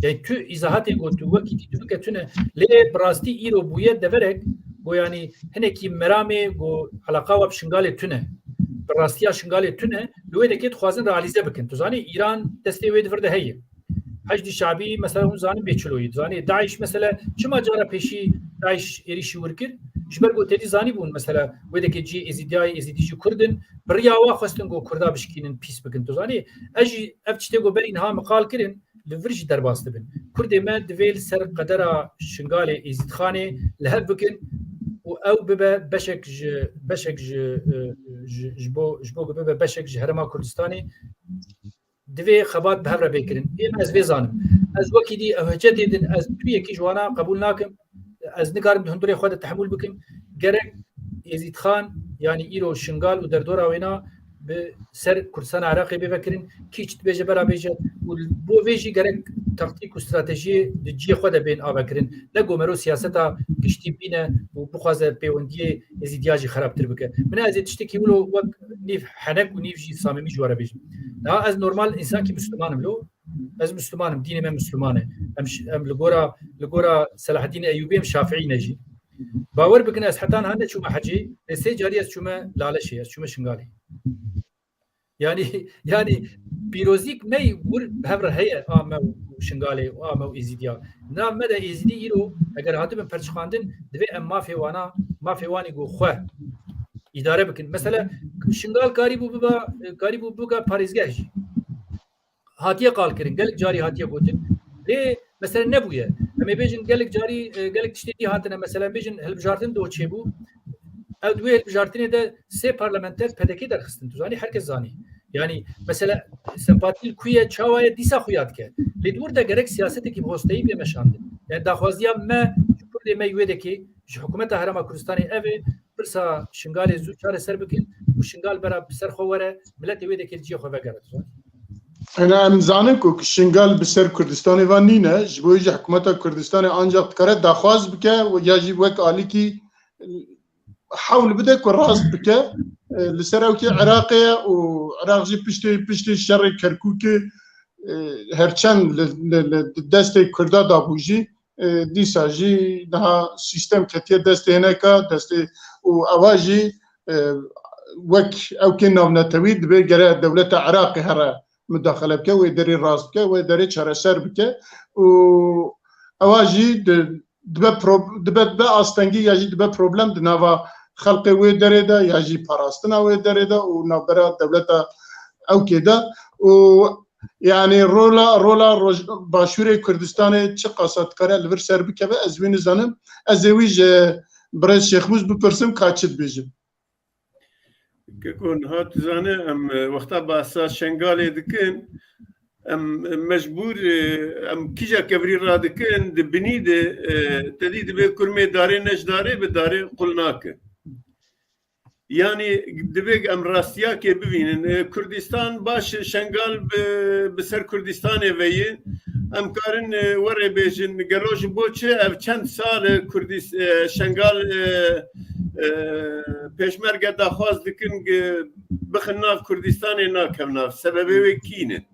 Yani tu îzahatê ku tu wekî dî tu bike tune. Lê bi rastî îro bûye deverek ku yani hinekî meramê ku eleqa wa bi Şingalê tune. Bi rastiya Şingalê tune, li wê dekê dixwazin realîze bikin. Tu zanî, Îran destê wê di vir de heye. Heşdî Şabî, mesela, hûn zanin bê çilo ye. Tu zanî, DAIŞ, mesela, çima cara pêşî DAIŞ êrîşî wir kir? Ji ber ku tedî zanîbûn, mesela, wê dekê cihê Êzîdiyayê, Êzîdî jî Kurd in, bi riya wa xwestin ku Kurda bişkînin, pîs bikin. Tu zanî, ez jî ev tiştê ku berî niha min qal kirin, li vir jî derbas dibin. Kurdê me divê li ser qedera Şingalê, Êzîdxanê li hev bikin û ew bibe beşek ji, beşek ji, e, ji, ji bo, ji bo ku bibe beşek ji Herêma Kurdistanê, divê xebat bi hev re bê kirin. Ê me ez vê zanim. Ez wekî dî ew hecetê din, ez tu yekî ji wana qebûl nakim. Ez nikarim di hundirê xwe de tehemûl bikim. Gerek Êzîdxan, yanî îro Şingal û derdora wêna bi ser Kurdistana Iraqê bê vekirin, kî çi dibêje bera bêje û bo vê jî gerek taktîk û stratejiyê di cihê xwe de bên avekirin. Ne ku mero siyaseta giştî bîne û bixwaze pêwendiyê Êzîdiya jî xerabtir bike. Min ez ê tiştekî wilo wek nîv henek û nîv jî samimî ji we re bêjim. Niha ez normal însankî Misliman im lo. Ez Misliman im, dînê me Misliman e. Em ş-, em li gora, li gora Selahaddîn Eyûbî em Şafîî ne jî. Bawer bikin, ez heta niha neçûme hecê, lê sê carî ez çûme Laleşê, ez çûme Şingalê. Yanî, yanî pîrozîk me yî wir bi hev re heye, a me û Şingalê, a me û Êzîdiya. Nav me de Êzîdî îro, eger hatibin perçiqandin, divê em mafê wana, mafê wanî ku xwe îdare bikin. Mesela, Şingal karîbû biba, karîbû biga parêzgeh jî. Hatiye qal kirin, gelek carî hatiye gotin. Lê mesela nebûye. Em ê bêjin gelek carî, e, gelek tiştê dî hatine, mesela bêjin hilbijartin do çêbû. Ew di wê hilbijartinê de sê parlamenter P D K derxistin. Tu zanî, herkes zanî. Yanî mesela sempatî li ku ye, çawa ye, dîsa xuya dike. Lê di wir de gerek siyasetekî bi hosteyî bê meşandin. Yani daxwaziya me ji Kurdê me yê wê dekê, ji Hikûmeta Herêma Kurdistanê ev e, pirsa Şingalê zû çareser bikin û Şingal bera bi ser xwe were, miletê wê dekê li cihê xwe vegere. Tu zanî? Ena em zanin ku Şingal bi ser Kurdistanê ve nîne, ji bo jî hikûmeta Kurdistanê ancak dikare daxwaz bike ya jî wek alîkî hewl bide ku rast bike. E, li ser ewkê Iraqê ye û Iraq jî piştê, piştê şerê Kerkûkê, e, her çend li, li, li destê Kurda dabû jî, e, dîsa jî niha sîstem ketiye destê hineka, destê û eva jî, e, wek ewkê navnetewî dibê gere dewleta Iraqê here mudaxele bike, wê derê rast bike, wê derê çareser bike û eva jî di, dibe pro-, dibe, dibe astengî ya jî dibe problem di nava xelkê wê derê de ya jî parastina wê derê de û navbera dewleta ewkê de û yani rola, rola Roj-, Başûrê Kurdistanê çi qasa dikare li vir ser bikeve, ez wî nizanim. Ez ê wî ji birêz Şêxmûs bipirsim ka çi dibêjin. Keko, niha tu zane em, e, wexta bahsa Şengalê dikin, em, e, mecbûr, e, em kîja kevirî radikin, di binî de, e, te dî dibê kurmê darê ne ji darê bi darê qul nake. Yanî divê em rastiyakê bivînin. E, Kurdistan baş e, Şengal bi, bi ser Kurdistanê ve ye. Em karin, e, werê bêjin, gelo ji bo çi ev çend sal e Kurdis-, e, Şengal, e, e, pêşmerge daxwaz dikin, e, bixin nav Kurdistanê, nakevin nav. Sebebê wê kî ne?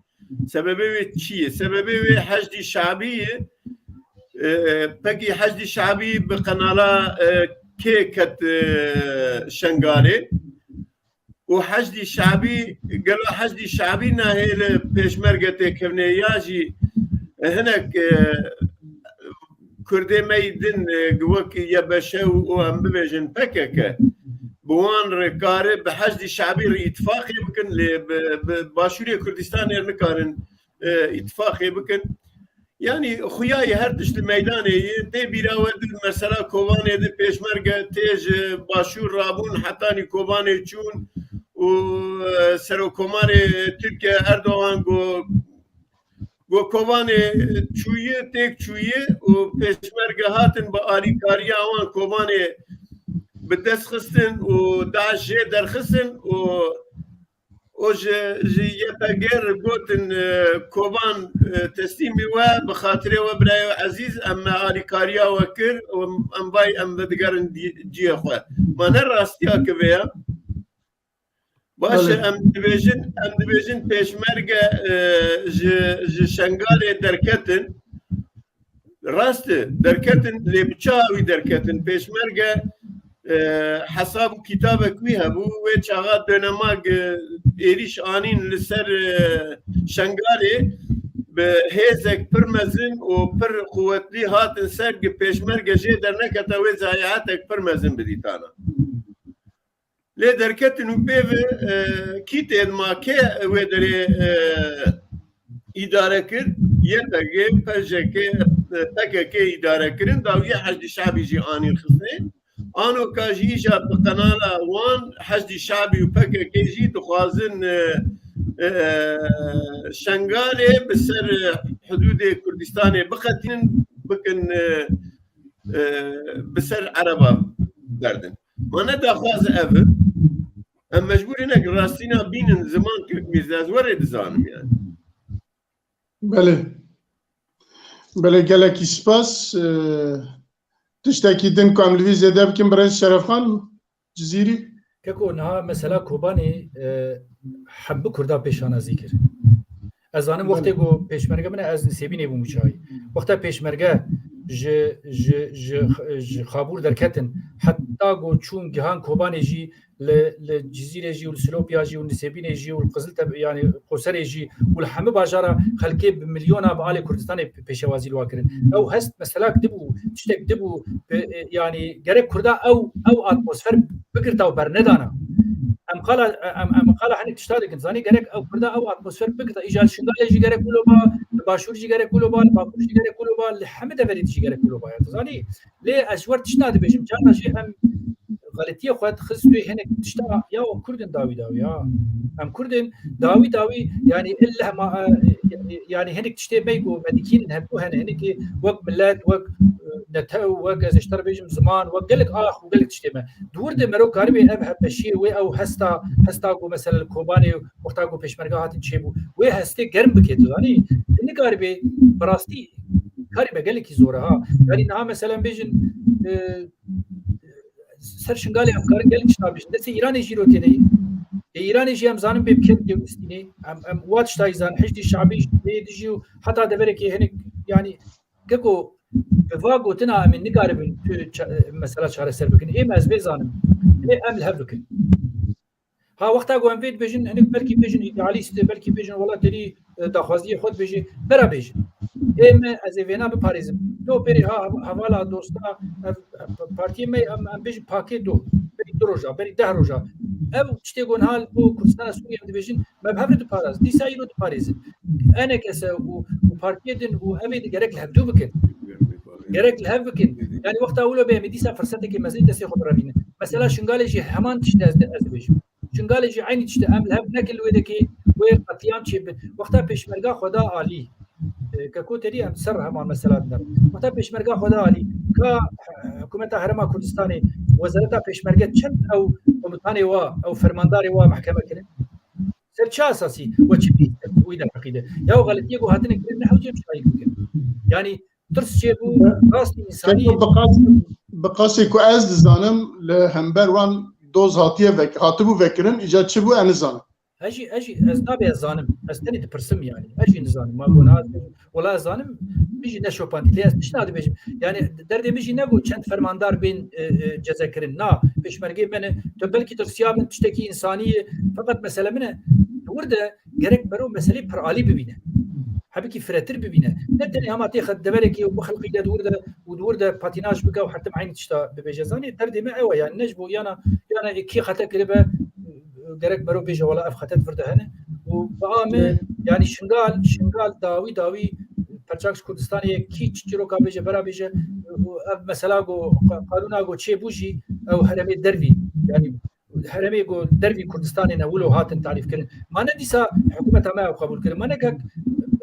Sebebê wê çi ye? Sebebê wê Heşdî Şabî ye. E, pekî Heşdî Şabî bi qenala, e, kê ket, e, Şengalê? Û Heşdî Şabî, gelo Heşdî Şabî nahêle pêşmerge têkevnê ya jî hinek, e, Kurdê me yî din, e, wek Y B Ş û, û em bibêjin P K K, bi wan re kare bi Heşdî Şabî re îtifaqê bikin, lê bi, bi Başûrê Kurdistanê re nikarin, e, îtifaqê bikin. Yanî xuya ye, her tişt li meydanê ye. Tê bîra we di mesela Kobanê di pêşmerge tê ji Başûr rabûn hetanî Kobanê çûn û, e, Serokkomarê Tirkiye Erdogan got, got Kobanê çûye, têk çûye û pêşmerge hatin bi alîkariya wan Kobanê bi dest xistin û DAIŞ jê derxistin û O ji, ji Y P G re gotin, e, Koban, e, teslîmî we, bi xatirê we birayê we ezîz, em me alîkariya we kir û em vay em vedigerin dî-, cihê xwe. Ma ne rastiyake vê ya? Baş e, belê. Em dibêjin, em dibêjin pêşmerge, e, ji, ji Şengalê derketin. Rast e, derketin, lê bi çawa wî derketin? Pêşmerge e, hesab û kitabek wî hebû. Wê çaxa dönemak, e, êrîş anîn li ser, e, Şengalê, bi hêzek pir mezin û pir quwetlî hatin ser, gi pêşmerge jê dernekete, wê zayaetek pir mezin bidîtana. Lê derketin û pê ve, e, kî tê dima, kê wê derê, e, îdare kir? Y P G, P J K, e, P K K îdare kirin, dawiyê Heşdî Şabî jî anîn xistê. Anoka jî îja bi qenala wan, Heşdî Şabî û P K K jî dixwazin, e, e, Şengalê bi ser, e, hudûdê Kurdistanê biqetînin, bikin, e, e, bi ser Ereba berdin. Ma ne daxwaz ev in. Em mecbûr hinek rastîna bînin, ziman Kek Mîrze, ez werê dizanim yani. Belê. Belê, gelekî spas. E, tiştekî din ku em li vî zêde bikin, birêz Şerefxan Cizîrî? Keko, niha mesela Kobanê, e, hembi Kurda pêşanazî kir. Ez zanim Belê. Wextê ku pêşmerge min e, ez Nisêbînê bûm û çayî. Wexta pêşmerge ji, ji, ji, ji Xabûr derketin, heta ku çûn gihan Kobanê jî, li, li Cizîrê jî û li Silopya jî û li Nisêbînê jî û li Qiziltepe, yani Qoserê jî û li hemî bajara xelkê bi milyona bi alê Kurdistanê pê-, pêşewazî li wa kirin. Ew hest meselak dibû, tiştek dibû, e, e, yani gerek Kurda ew, ew atmosfer bigirta û bernedana. Em qala, em, em qala hinek tişta dikin. Zanî gerek ew Kurda ew atmosfer bigirta. Îja li Şingalê jî gerek wilo ba, li Başûr jî gerek wilo ba, li Bakur jî gerek wilo ba, li hemî deverê jî gerek wilo ba. Ya, tu zanî, lê ez ji we tişta dibêjim. Carna jî em xeletiyê xwe dixist wê hinek tişta ya Kurd in dawî dawî ya. Em Kurd in dawî dawî, yani illa ma, e, yani hinek tiştê me ku me dikînin hemû hene, hinek wek millet, wek, e, netew, wek ez ê ji te re bêjim ziman, wek gelek ax û gelek tiştê me. Di wir de mero karibê ev hevbeşiyê wê ew hesta, hesta ku mesela li Kobanê wexta ku pêşmerga hatin çêbû, wê hestê germ bike, tu zanî? Tu nikaribê bi rastî karê me gelekî zor e ha. Yani niha mesela em bêjin, e, ser Şingalê em karin gelek tişta bêjin. Destê Îranê jî îro têne ye. Ê Îranê jî em zanin bê bi kek tê wistînê. Em, em wa tiştayî zanin. Hişdî Şabî jî lê dijî û heta deverekê hinek, yani, keko, bi va gotina em ê nikaribin tu ça-, mesela çareser bikin. Ê me ez vê zanim. Ê em li hev bikin. Ha, wexta ku em vê dibêjin, hinek belkî bêjin îdealîst, belkî bêjin wela terî, e, daxwaziyê xwe dibêjî, bera bêjin. Ê me, ez ê vêna biparêzim. Do pêrê ha, hev-, hevala, dosta, ev, ev partiyê me, em, em bêjin pakê do. Berî du roja, berî deh roja. Ev tiştê ku niha li bo Kurdistana Sûriyê em dibêjin, me bi hev re diparaz. Dîsa îro diparêzin. Enekese û, û partiyê din û ev ê di gerek li hevdû bikin. Gerek li hev bikin. Yani wexta wilo bê em ê dîsa firsetekê mezin destê xwe birevînin. Mesela Şingalê jî heman tişt ez, ez dibêjim. Şingalê jî eynî tişt e. Em li hev nekin li wê dekê wê qetlîam çêbin. Wexta pêşmerga xwe da alî. E, Keko terî em ser heman mesela didem. Wexta pêşmerga xwe da alî. Ka, e, hikûmeta Herêma Kurdistanê, wezareta pêşmerge çend ew komutanê wa, ew fermandarê wa mehkeme kirin? Ser çi esasî we çi bî wî derheqî de? Ya o xeletiyê ku hatine kirin ne hewce şahî bikin. Yani tirs çêbû, rastî însanî Keko, bi qas-, bi qasê ku ez dizanim, li hember wan doz hatiye vek-, hatibû vekirin, îca çi bû, ez nizanim. Ez jî, ez jî, ez nabê ez zanim. Ez tenê dipirsim yani. Ez jî nizanim. Ma bona ez, wela ez zanim, min jî neşopandî. Lê ez tişta dibêjim. Yani derdê min jî ne ku çend fermandar bên, e, e, cezekirin. Na, pêşmergê me ne. Tu belkî tirsiyabin, tiştekî însanî ye. Feqet mesele min e. Di wir de gerek mero meselê piralî bibîne. Hebikî firetir bibîne. Ne tenê hema têxe deverekê û bixilqîne di wir de û di wir de patînaj bike û hertim eynî tişta bibêje. Zanî derdê me ew e, yani ne ji bo yana, yana kê xete kiribe, gerek mero bêje wela ev xete di vir de hene. Û bi a me, yani Şingal, Şingal dawî dawî perçak ji Kurdistanê ye, kî çi çîroka bêje, bera bêje, û ev mesela ku, qanûna ku çêbû jî ew herêmê dervî, yani herêmê ku dervî Kurdistanê ne wilo hatin tarîf kirin. Ma ne dîsa hikûmeta me ew qebûl kirin. Ma ne kak,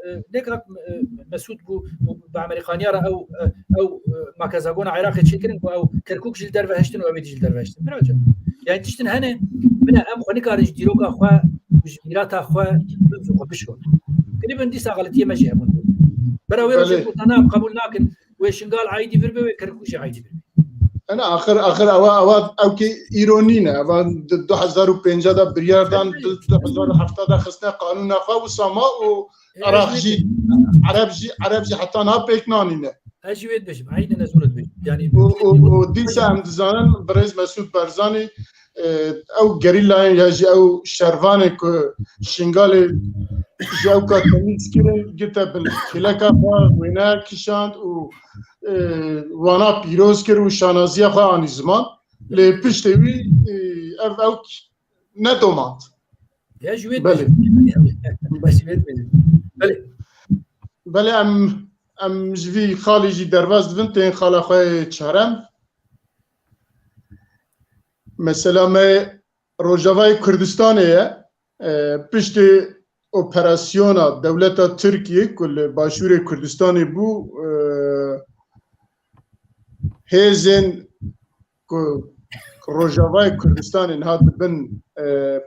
e, ne kak, e, Mesûd bû û bi Amerîkaniya re ew, e, ew, e, makezagona Iraqê çêkirin ku ew Kerkûk jî li derve hiştin û ewê dî jî li derve hiştin. Birace. Yani tiştin hene, bine em xwe nikarin ji dîroka xwe û ji mîrata xwe, xwe bişon. Kiribin dîsa xeletiyê me jî hebûn. Bera wê rojê Belê. Ku tana em qebûl nakin, wê Şingal aîdî vir be, wê Kerkûk jî aîdî vir be. Ena axir, axir ewa, ewa ew ki îro nîne. Ewa di du hezar û pênca de biryar dan, Evet. Di du hezar û hefta de xistine qanûna xwe wisa ma û Evet, Iraq evet. Jî, Ereb jî, Ereb jî heta niha pêk nanîne. Ez jî wê dibêjim, eynen ez wilo dibêjim. Yani, û, û, û dîsa em dizanin birêz Mesûd Barzanî, e, ew gerîlayên ya jî ew şervanê ku Şingalê ji ew ka temîz kirin, girte bin kêleka xwe, wêne kişand û, e, wana pîroz kir û şanaziya xwe anî ziman. Lê piştê wî, e, ev ew nedomand. Ya ji wê Belê. dibêjim. Ez ji wê dibêjim. Belê. Belê em, em ji vî xalî jî derbas dibin, tên xala xwe yê çarem. Mesela me Rojavayê Kurdistanê ye. E, piştê operasyona dewleta Tirkiyê ku li Başûrê Kurdistanê bû, e, hêzên ku Rojavayê Kurdistanê niha di bin, e,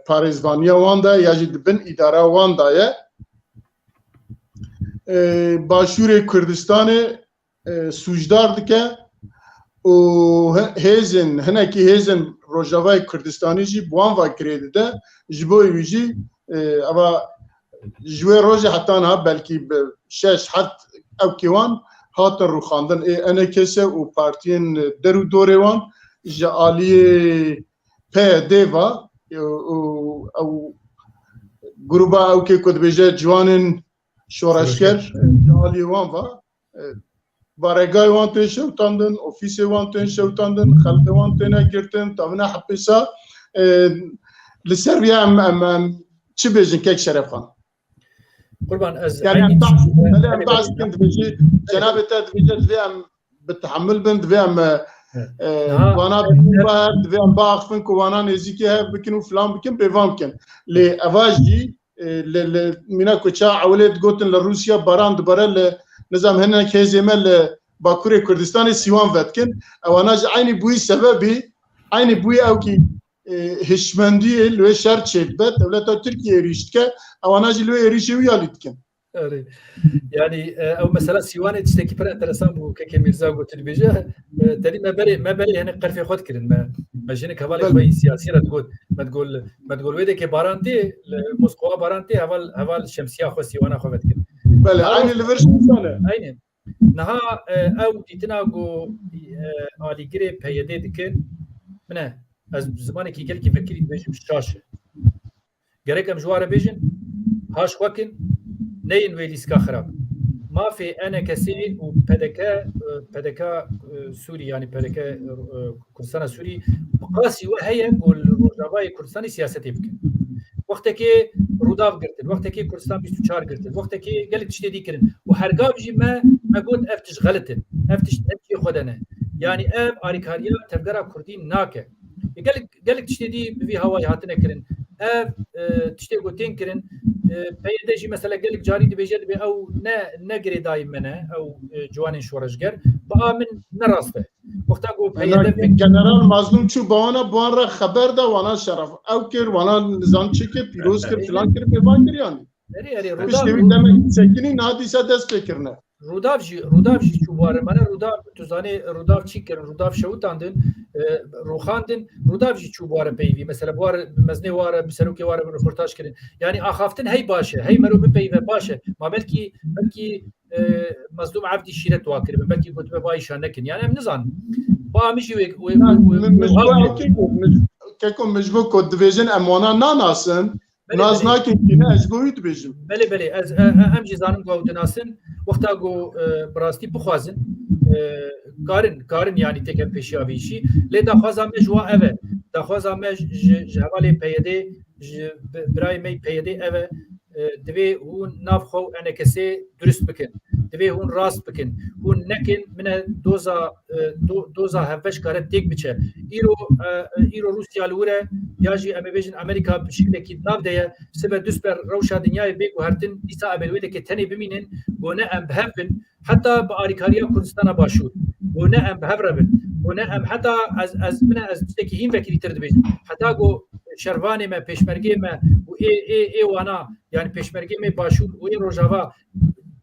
parêzvaniya wan de ya jî di bin îdara wan de ye. E, Başûrê Kurdistanê, e, sûcdar dike û hi-, hêzên, hinekî hêzên Rojavayê Kurdistanê jî bi wan ve girê dide. Ji bo wî jî, e, eva ji wê rojê heta niha belkî bi şeş heft ewkê wan hatin rûxandin. Ê E N K S û partiyên der û dorê wan ji aliyê P Y D ve, e, û ew gruba ewkê ku dibêje ciwanên şoreşger, e, ji aliyê wan ve, e, baregayê wan tên şewitandin, ofîsê wan tên şewitandin, xelkê wan têne girtin, tavine hepîsa, e, li ser vê em, em, em çi bêjin kek Şerefxan? Qurban ez Yani eynî em bahs, tişt- belê em bahs dikin, dibêjî, cenabê te dibêje divê em bi tehamul bin, divê em, e, Evet. e, Aha. wana bin bahar, divê em biaxivin ku wana nêzîkî hev bikin û filan bikin, pêvan bikin. Lê eva jî, e, li, li mîna ku ça ewilê digotin li Rûsya baran dibare, li nizam hinek hêzê me li Bakurê Kurdistanê sîwan vedikin. Ewana jî eynî bûyî sebebî, eynî bûyî ewkî, e, hişmendiyê li wê şer çêdibe, dewleta Tirkiyê êrîş dike, ewana jî li wê êrîşê wî alî dikin. Erê. Yani, e, ew mesela Sîwanê tiştekî pir enteresan bû, kekê Mîrza got, dibêje, e, tenî me berê, me berê hinek qerfê xwe dikirin, me, me jinik hevalê xwe yî siyasî re digot, me digol, me digol wê dekê baran tê, li Moskova baran tê, heval, heval şemsiya xwe, sîwana xwe vedikin. Belê, eynî li vir şemsiyan e. Aynen. Niha, e, ew dîtina ku, e, alîgirê P Y D dikin, min e, ez zimanekî gelkî vekirî dibêjim şaş e. Gerek em ji wan re bêjin, haş xwe kin, neyên wê lîska xirab. Mafê E N K S û P D K, e, P D K, e, Sûrî, yani P D K, e, Kurdistana Sûrî, bi qasî we heye ku li Rojavayê Kurdistanê siyasetê bikin. Wextekê Rûdaw girtin, wextekê Kurdistan bîst û çar girtin, wextekê gelek tiştê dî kirin. Û hergav jî me, me got ev tişt xelit in. Ev tişt ne cihê xwe de ne. Yani ev alîkariya tevgera Kurdî nake. Gelek, gelek tiştê dî bi vî hawayî hatine kirin. Ev, e, tiştê ku tên kirin, e, P Y D jî mesela gelek carî dibêje, dibê ew ne, ne girêdayî me ne, ew, e, ciwanên şoreşger. Bi a min ne rast e. Wexta ku P Y D General Mazlûm çû bi wan re, bi wan re xeber da, wana şeref ew kir, wana nizam çi kir, pîroz kir, filan kir, pêvan kir yani. Erê, erê, Piştê Rûdaw, wî demek çekinî, niha dîsa dest pê kirine. Rûdaw jî, Rûdaw jî çû bi wan re. Mane Rûdaw, tu zanî Rûdaw çi kirin? Rûdaw şewitandin, e, rûxandin, Rûdaw jî çû bi wan re peyvî. Mesela bi wan re, mezinê wan re, bi serokê wan re röportaj kirin. Yani axaftin hey baş e, hey mero bipeyve baş e. Ma belkî, belkî, e, Mazlûm Evdî şîret wa kiribin, belkî gotibe ba îşa nekin. Yani em nizanin. Ba min jî wê, wê, Na, wê, wê, min, min ji bo wê, ew kê got, min, keko min ji bo ku dibêjin em wana nanasin, Belê, naz belê. nakin kî ne, ez ji bo wî dibêjim. Belê, belê, ez, e, e, em jî zanin ku ew dinasin, wexta ku, e, bi rastî bixwazin, e, karin, karin yani têke pêşiya vî işî. Lê daxwaza me ji wa ev e. Daxwaza me ji, ji hevalê P Y D, ji bi-, birayê me P Y D ev e. E, divê hûn nav xwe û E N K S durist bikin. Divê hûn rast bikin. Hûn nekin, min e doza, e, do-, doza hevbeş kare têk biçe. Îro, e, îro Rûsya li wir e, ya jî em ê bêjin Amerîka bi şiklekî di nav de ye. Sibe dusper rewşa dinyayê bê guhertin, dîsa em ê li wê dekê tenê bimînin, ku ne em bi hev bin, heta bi alîkariya Kurdistana Başûr, ku ne em bi hev re bin, ku ne em heta ez, ez, min e, ez tiştekî hîn vekirîtir dibêjim, heta ku şervanê me, pêşmergê me û ê, ê, ê wana, yani pêşmergê me Başûr û ê Rojava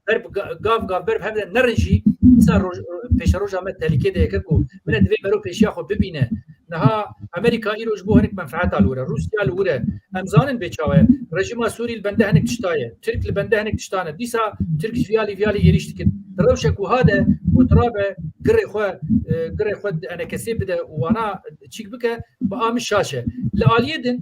ber bi ga-, gav gav ber bi hev re nerin jî, dîsa roj-, pêşeroja me tehlîkê de ye, keko min e divê mero pêşiya xwe bibîne. Niha Amerîka îro ji bo hinek menfeeta li wir e, Rûsya li wir e. Em zanin bê çawa ye. Rejîma Sûrî li bende hinek tişta ye. Tirk li bende hinek tiştan e. Dîsa Tirk ji vî alî vî alî êrîş dikin. Di rewşek wiha de û tirabe girê xwe, e, girê xwe di enekesê bide û wana çîk bike, bi a min şaş e. Li aliyê din,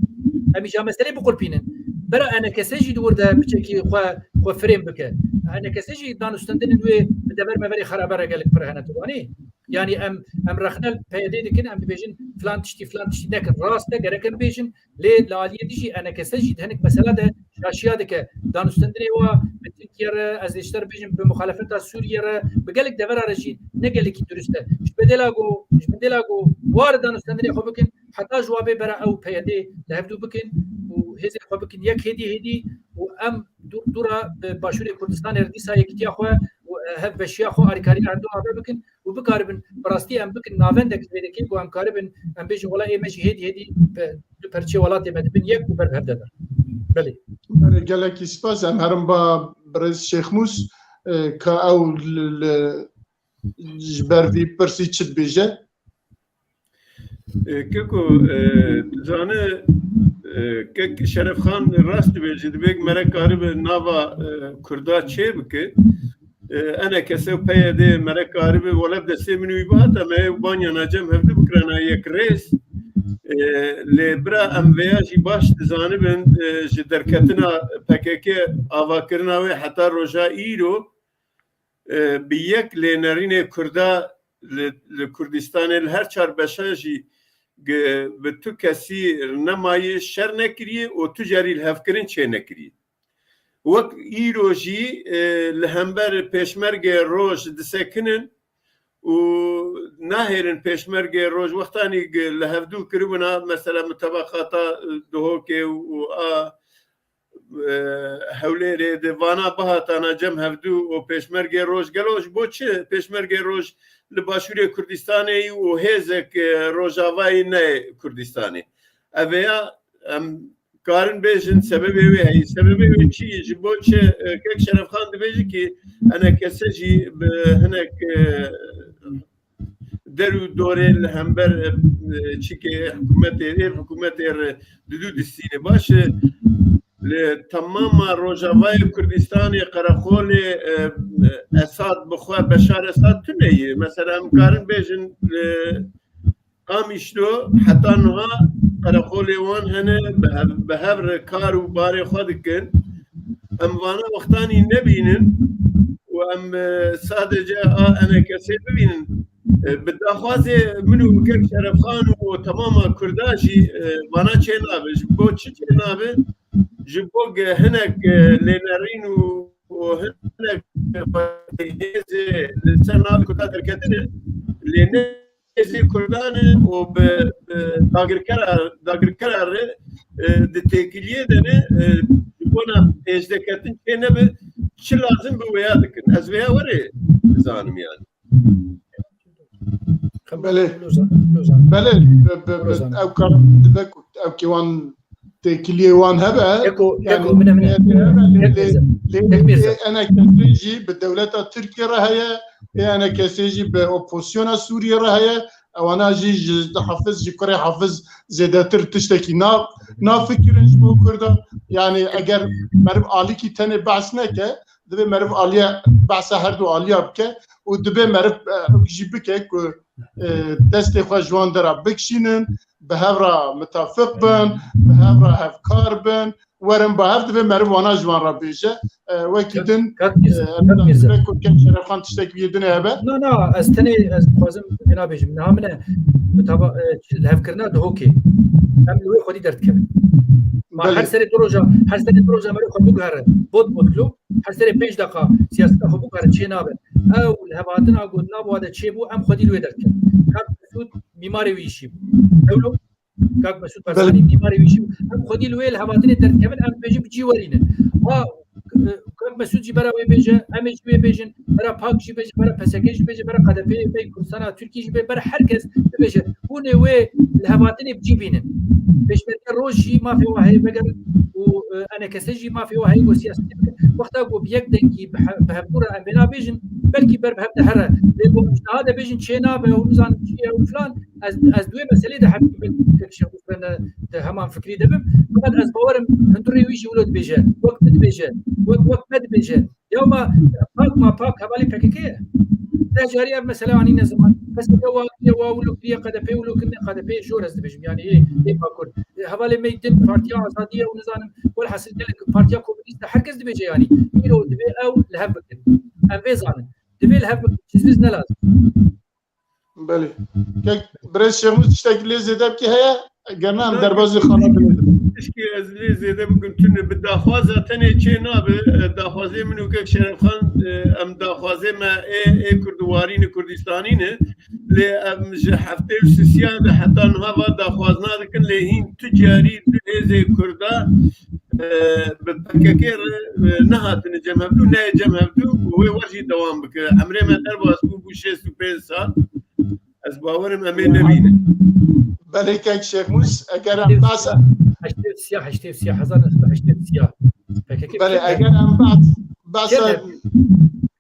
em îja meselê biqulpînin. Bera enekese jî di wir de piçekî xwe, xwe firêm bike. Enekese jî danûstendinên wê bi dever meverê xerabe re gelek pir hene, tu wanî? Yanî em, em rexne li P Y D dikin, em dibêjin filan tiştî, filan tiştî nekin. Rast e, gerek em bêjin. Lê li aliyê din jî enekese jî di hinek mesela de şaşiya dike. Danûstendinê wa bi Tirkiye re, ez ê ji te re bêjim, bi muxalefeta Sûriye re, bi gelek devera re jî ne gelekî durist e. Ji bedêla ku, ji bedêla ku war danûstendinê xwe bikin, heta ji wa bê bera ew P Y D li hevdû bikin û hêzên xwe bikin yek hêdî hêdî û em dûr dûra bi Başûrê Kurdistanê re dîsa yekîtiya xwe û, e, hevbeşiya xwe, alîkariya hevdû ave bikin û bikaribin, bi rastî em bikin navendek ji vê dekê ku em karibin, em bêjin, wela ê me jî hêdî hêdî pe-, du perçê welatê me dibin yek û ber bi hev de bin. Belê. Belê, gelekî spas. Em herin ba birêz Şêxmûs, e, ka ew li, li, ji ber vî pirsî çi dibêje? E, Keko, e, tu zane, e, Kek Şerefxan rast dibêje, dibê mere karibe nava, e, Kurda çê bike. E, enekese û P Y D mere karibe, wele bi destê min wî bihata, me ê banyana cem hevdu bikirana yek rêz. E, lê bira em vêya jî baş dizanibin, e, ji derketina P K K, avakirina wê heta roja îro, e, bi yek lênerînê Kurda li, li Kurdistanê li her çar beşa jî gi-, bi tu kesî nemayî şer nekiriye û tu carî lihevkirin çê nekiriye. Wek îro jî, e, li hember Pêşmergê Roj disekinin û nahêlin Pêşmergê Roj wextanî gi-, li hevdû kiribûna, mesela mutabaqata, e, Duhokê û a e, Hewlêrê di vana bihatana cem hevdû û Pêşmergê Roj. Gelo ji bo çi Pêşmergê Roj li Başûrê Kurdistanê yî û hêzek, e, Rojavayî ne Kurdistanê? Ev ya em karin bêjin sebebê wê heyî. Sebebê wê çi yî? Ji bo çi, e, Kek Şerefxan dibêje ki enekese jî bi hinek, e, der û dorê li hember, e, çikê hikûmetê, ê hikûmetê re didû distîne. Baş e, li temama Rojavayê Kurdistanê qereqolê, e, Esad bi xwe, Beşar Esad tune ye. Mesela em karin bêjin, e, Qamişlo heta niha qereqolê wan hene, bi hev, bi hev re kar û barê xwe dikin. Em vana wextanî nebînin û em, e, sadece a enekesê bibînin. E, bi daxwazê min û Kek Şerefxan û temama Kurda jî, e, vana çê nabe. Ji bo çi çê nabe? Ji bo ge hinek, e, lênerîn û, û hinek hêzê li ser navê Kurda derketine lê ne hêzê Kurdan e û bi, bi dagirkera, dagirkera re, e, di têkiliyê de ne, e, ji bona pêşdeketin çê nebe, çi lazim bi wêya dikin. Ez vêya werê dizanim yani. Belê. Lozan, Lozan. Belê, bi, bi, bi, Lozan. Ew kar dibe ku ew kêwan têkiliyê wan hebe. Eko, yani, eko, mine, mine. Hebe, lê, Tek lê, Mirza. Lê, Tek Mirza. Ê enekesê jî bi dewleta Tirkiye re heye, ê enekesê jî bi opozisyona Sûriye re heye. Ewana jî ji Hafiz, ji kurê Hafiz zêdetir tiştekî na, nafikirin ji bo Kurda. Yani eger meriv alîkî tenê behs neke, divê meriv aliye behsa her du aliya bike û divê meriv, e, ew jî bike ku, e, destê xwe ji wan dera bikişînin, bi hev re mitafiq bin, bi hev re hevkar bin, werin ba hev, divê meriv wana ji wan re bêje. E, wekî din, Kak Mîrza, e, em Kak Mîrza. Dibê ku Kek Şerefxan tiştek wî din hebe. Na, na, ez tenê, ez dixwazim vêna bêjim. Niha min e, mitaba, e, lihevkirina Duhokê. Em li wê xwedî derdikevin. Ma Belê. Her serê du roja, her serê du roja meriv xwe biguhere bot botlo, her serê pênc deqa siyaseta xwe biguhere çê nabe. Ew lihevhatina ku di nav wa de çêbû, em xwedî li wê derdikevin. Kak Mesûd mîmarê wî îşî bû. Ewlo, Kak Mesûd Belê. Barzanî mîmarê wî îşî bû. Em xwedî li wê lihevhatinê derdikevin, em dibêjin bi cî werîne. Ha, Kak Mesûd jî bera wê bêje, em ê jî wê bêjin, bera Pak jî bêje, bera P S K jî bêje, bera K D P, Pey Kurdistana Tirkî jî bê, bera her kes bibêje. Hûn ê wê lihevhatinê bi cî bînin. Pêşmerge Roj jî mafê wa heye vegerin û, e, enekese jî mafê wa heye ku siyasetê bikin. Wexta ku bi yek dengî bi he-, bi hevdû re em vêna bêjin, belkî ber bi hev de here. Lê ku em ji niha de bêjin çê nabe û nizanim çi ye û filan, ez, ez di wê meselê de hemî Kek Şêxmûs re ne, de heman fikrî de bim. Fakat ez bawerim hundirê wî jî wilo dibêje. Wek min dibêje. Wek, wek me dibêje. Ya ma Pak, ma Pak hevalê P K K ye. Deh carî ev mesele anîne ziman. Mesela wa, wa wilo kiriye, K D P wilo kirine, K D P jor ez dibêjim. Yani ê, ê Bakur. E, hevalê me din Partiya Azadî ye û nizanim, welhasil gelek Partiya Komûnîst de herkes dibêje yani. Îro divê ew li hev bikin. Em vê zanin. Divê li hev bikin. Çizviz ne lazim. Belê. Kek, birêz Şêxmûs tiştekî lê zêde bikî heye? Eger ne, em derbazî xala bilêdin. Tişkî ez lê zêde bikim tune bi daxwaza tenê çê nabe. E, daxwazê min û kek Şerefxan, e, em daxwazê me ê, ê Kurd û warîn û Kurdistanî ne. Lê em ji heftê û sisiya de heta niha va daxwaz nadikin, lê hîn tu carî du hêzê Kurda, e, bi P K K re, e, nehatine cem hevdû, neyê cem hevdû û wê wer jî dewam bike. Emrê me derbas bû, bû şêst û pênc sal. Ez bawerim em ê nebînin. Belê kek Şêxmûs, eger em behsa heştê û sê, heştê û sê, hezar neh sed û heştê û sê. P K K. Belê, eger em behs, behsa,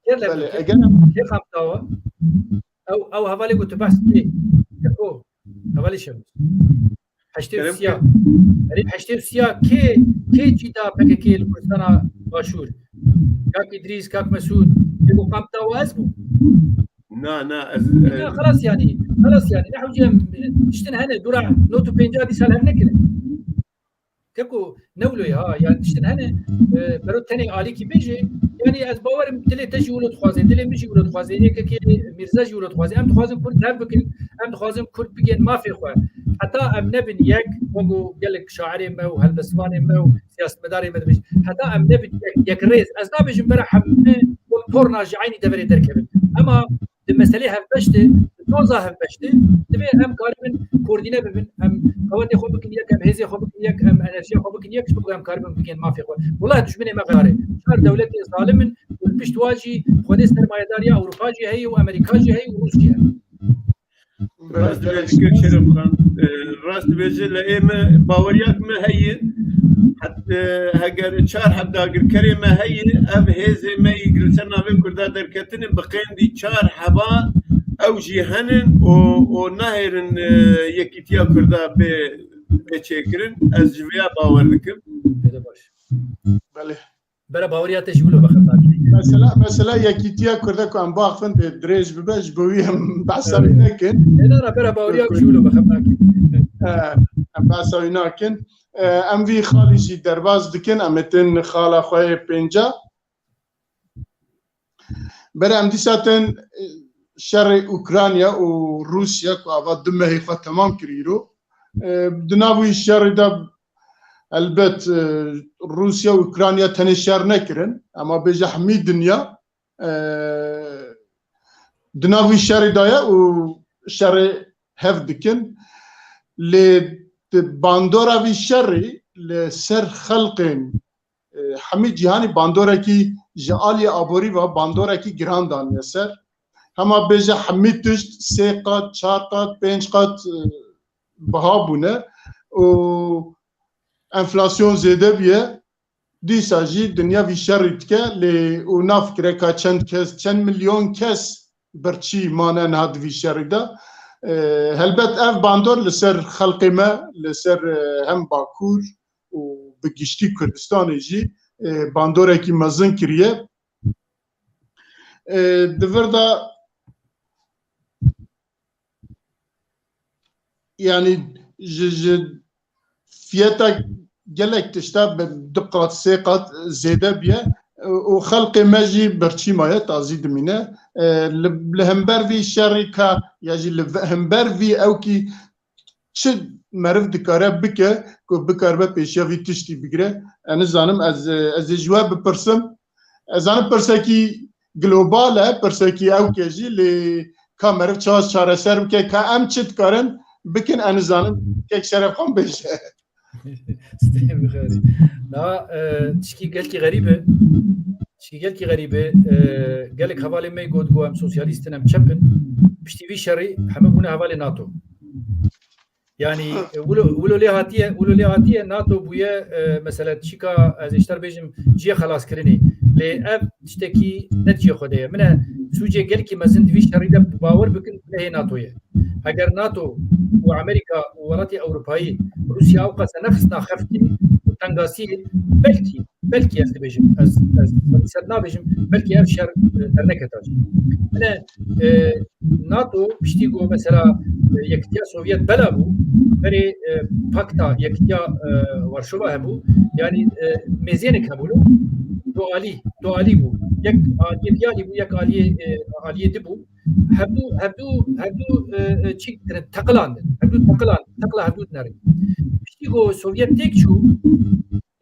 kêr le, belê, eger em kê qamtawa? Ew, ew hevalê ku tu behs kê? Eko, hevalê Şêxmûs. Heştê û sê. Erê, heştê û sê kê, kê cî da P K K li Kurdistana Başûr? Kak Îdrîs, Kak Mesûd, ê ku qamtawa ez bû. Na, na, ez, na, e, xelas yani, xelas yani. Ne hewce em, e, tiştin hene, dûra nod û pêncî dîsa hev nekirin. Keko ne wilo ye ha, yani tiştin hene, e, bero tenê alîkî bêje, yani ez bawerim dilê te jî wilo dixwaze, dilê min jî wilo dixwaze, yekekê Mîrza jî wilo dixwaze. Em dixwazin Kurd hev bikin, em dixwazin Kurd bigên mafê xwe. Heta em nebin yek, weko gelek şairê me û helbestvanê me û siyasetmedarê me dibêjin. Heta em nebin yek, yekrêz. Ez nabêjim bera hemû wek torna ji eynî deverê derkevin. Ema di meselê hevbeş de, di doza hevbeş de, divê em karibin koordîne bibin, em qewetê xwe bikin yek, em hêzê xwe bikin yek, em enerjiya xwe bikin yek, ji bo ku em karibin bigên mafê xwe. Welahi dijminê me xeyar e. Çar dewletên zalim in û li pişt wan jî xwedê sermayedariya Ewropa jî heye û Amerîka jî heye û Rûs jî heye. Rast dibêje kek Şerefxan, e, rast dibêje, lê ê me baweriyak me heye. Het, e, heger çar heb dagirkerê me heye, ev hêzê me yî li ser navê Kurda derketine, bi qêndî çar heba ew jî henin û, û nahêrin, e, yekîtiya Kurda bê, bê çêkirin. Ez ji vêya bawer dikim. Belê. Bera baweriya te jî wilo bi xem nakê. Mesela, mesela yekîtiya Kurda ku em baxivin dê dirêj bibe, ji bo wî em behsa wî nekin. Ê, na, na, bera baweriya jî wilo bi xem nakê. E, em behsa wî nakin. E, em vî xalî jî derbas dikin, em ê tên xala xwe yê pênca. Bera em dîsa tên, e, şerê Ukrayna û Rûsya ku ava du mehê xwe temam kir îro. E, di nav wî şerî de elbet, e, Rûsya û Ukrayna tenê şer nekirin, ema bêje hemî dinya, e, di nav wî şerî de ye û şerê hev dikin. Lê di bandora vî şerî li ser xelqên, e, hemî cîhanî bandorekî ji aliyê aborî ve bandorekî giran daniye ser. Hema bêje hemî tişt sê qat, çar qat, pênc qat, e, biha bûne û enflasyon zêde bûye. Dîsa jî dinya vî şerî dike, lê û nafikire ka çend kes, çend milyon kes birçî mane niha di vî şerî de. E, helbet ev bandor li ser xelkê me, li ser, e, hem Bakur û bi giştî Kurdistanê jî, e, bandorekî mezin kiriye. E, di vir de, yani, ji, ji fiyeta gelek tişta bi du qat, sê qat zêde bûye û xelkê me jî birçî maye, tazî dimîne. E, li, li hember vî şerî ka, ya jî li hember vî ewkî çi meriv dikare bike ku bikaribe pêşiya vî tiştî bigire? Ez nizanim, ez, ez ê ji we bipirsim. Ez zanim pirsekî global e, pirsekî ewk e jî, lê ka meriv çawa çareser bike, ka em çi dikarin bikin, ez nizanim. Kek Şerefxan bêje. Stê bixêrî. Na, e, tişkî gelkî xerîb e. Tişkî gelkî xerîb e. E, gelek hevalên me got ku em sosyalîst in, em çep in. Piştî vî şerî heme bûne hevalê nato. Yani, e, wilo, wilo lê hatiye, wilo lê hatiye nato bûye, e, mesela çika ez êşter bêjim cihê xelaskirinê. Lê ev tiştekî ne cihê xwe de ye. Min e sûcê gelkî mezin di vî şerî de bawer bikin, lehê nato ye. Heger nato û Amerîka û welatê Ewropayî Rûsya ew qase nexistina xeftî û tengasiyê, belkî, belkî ez dibêjim, ez, ez ser nabêjim, belkî ev şer, e, derneketa jî. Hine, e, NATO piştî ku mesela, e, Yekitiya Sovyet bela bû, berê, e, Pakta Yekitiya, e, Warşova hebû, yanî, e, mêzênek hebû, dualî, dualî bû. Yek aliyê vî alî bû, yek aliyê, e, aliyê di bû. Hevdû, hevdû, hevdû, e, e, çi kirin, teqilandin. Hevdû teqilan, teqila hevdû dinerin. Piştî ku Sovyet têk çû,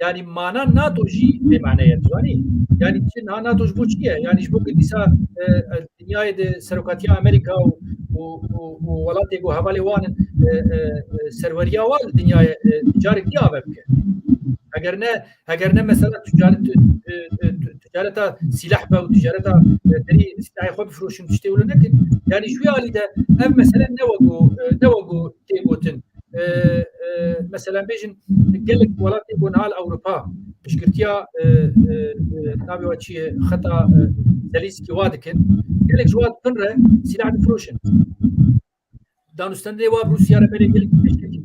yanî mana NATO jî bêmane ye, tu zanî? Yanî çi niha NATO ji bo çi ye? Yanî ji bo ku dîsa, e, e, dinyayê de serokatiya Amerîka û, û, û, û welatê ku hevalê wan in, e, e, e, serweriya wan li dinyayê, e, carek dî ave bike. Eger ne, eger ne mesela ticaret, e, e, ticareta sîleh be û ticareta, e, derî sîlehê xwe bifroşin, tiştê wilo nekin. Yanî ji wî alî de ev mesele ne wek ku, e, ne wek ku tê gotin. E, e, mesela bêjin gelek welatê ku niha li Ewropa piştgirtiya, e, e, e, navê wa çi ye, xeta, e, Zelînskî wa dikin. Gelek ji wa dikin re sîleh difroşin. Danûstendinê wa bi Rûsya re berê gelek pêşketî.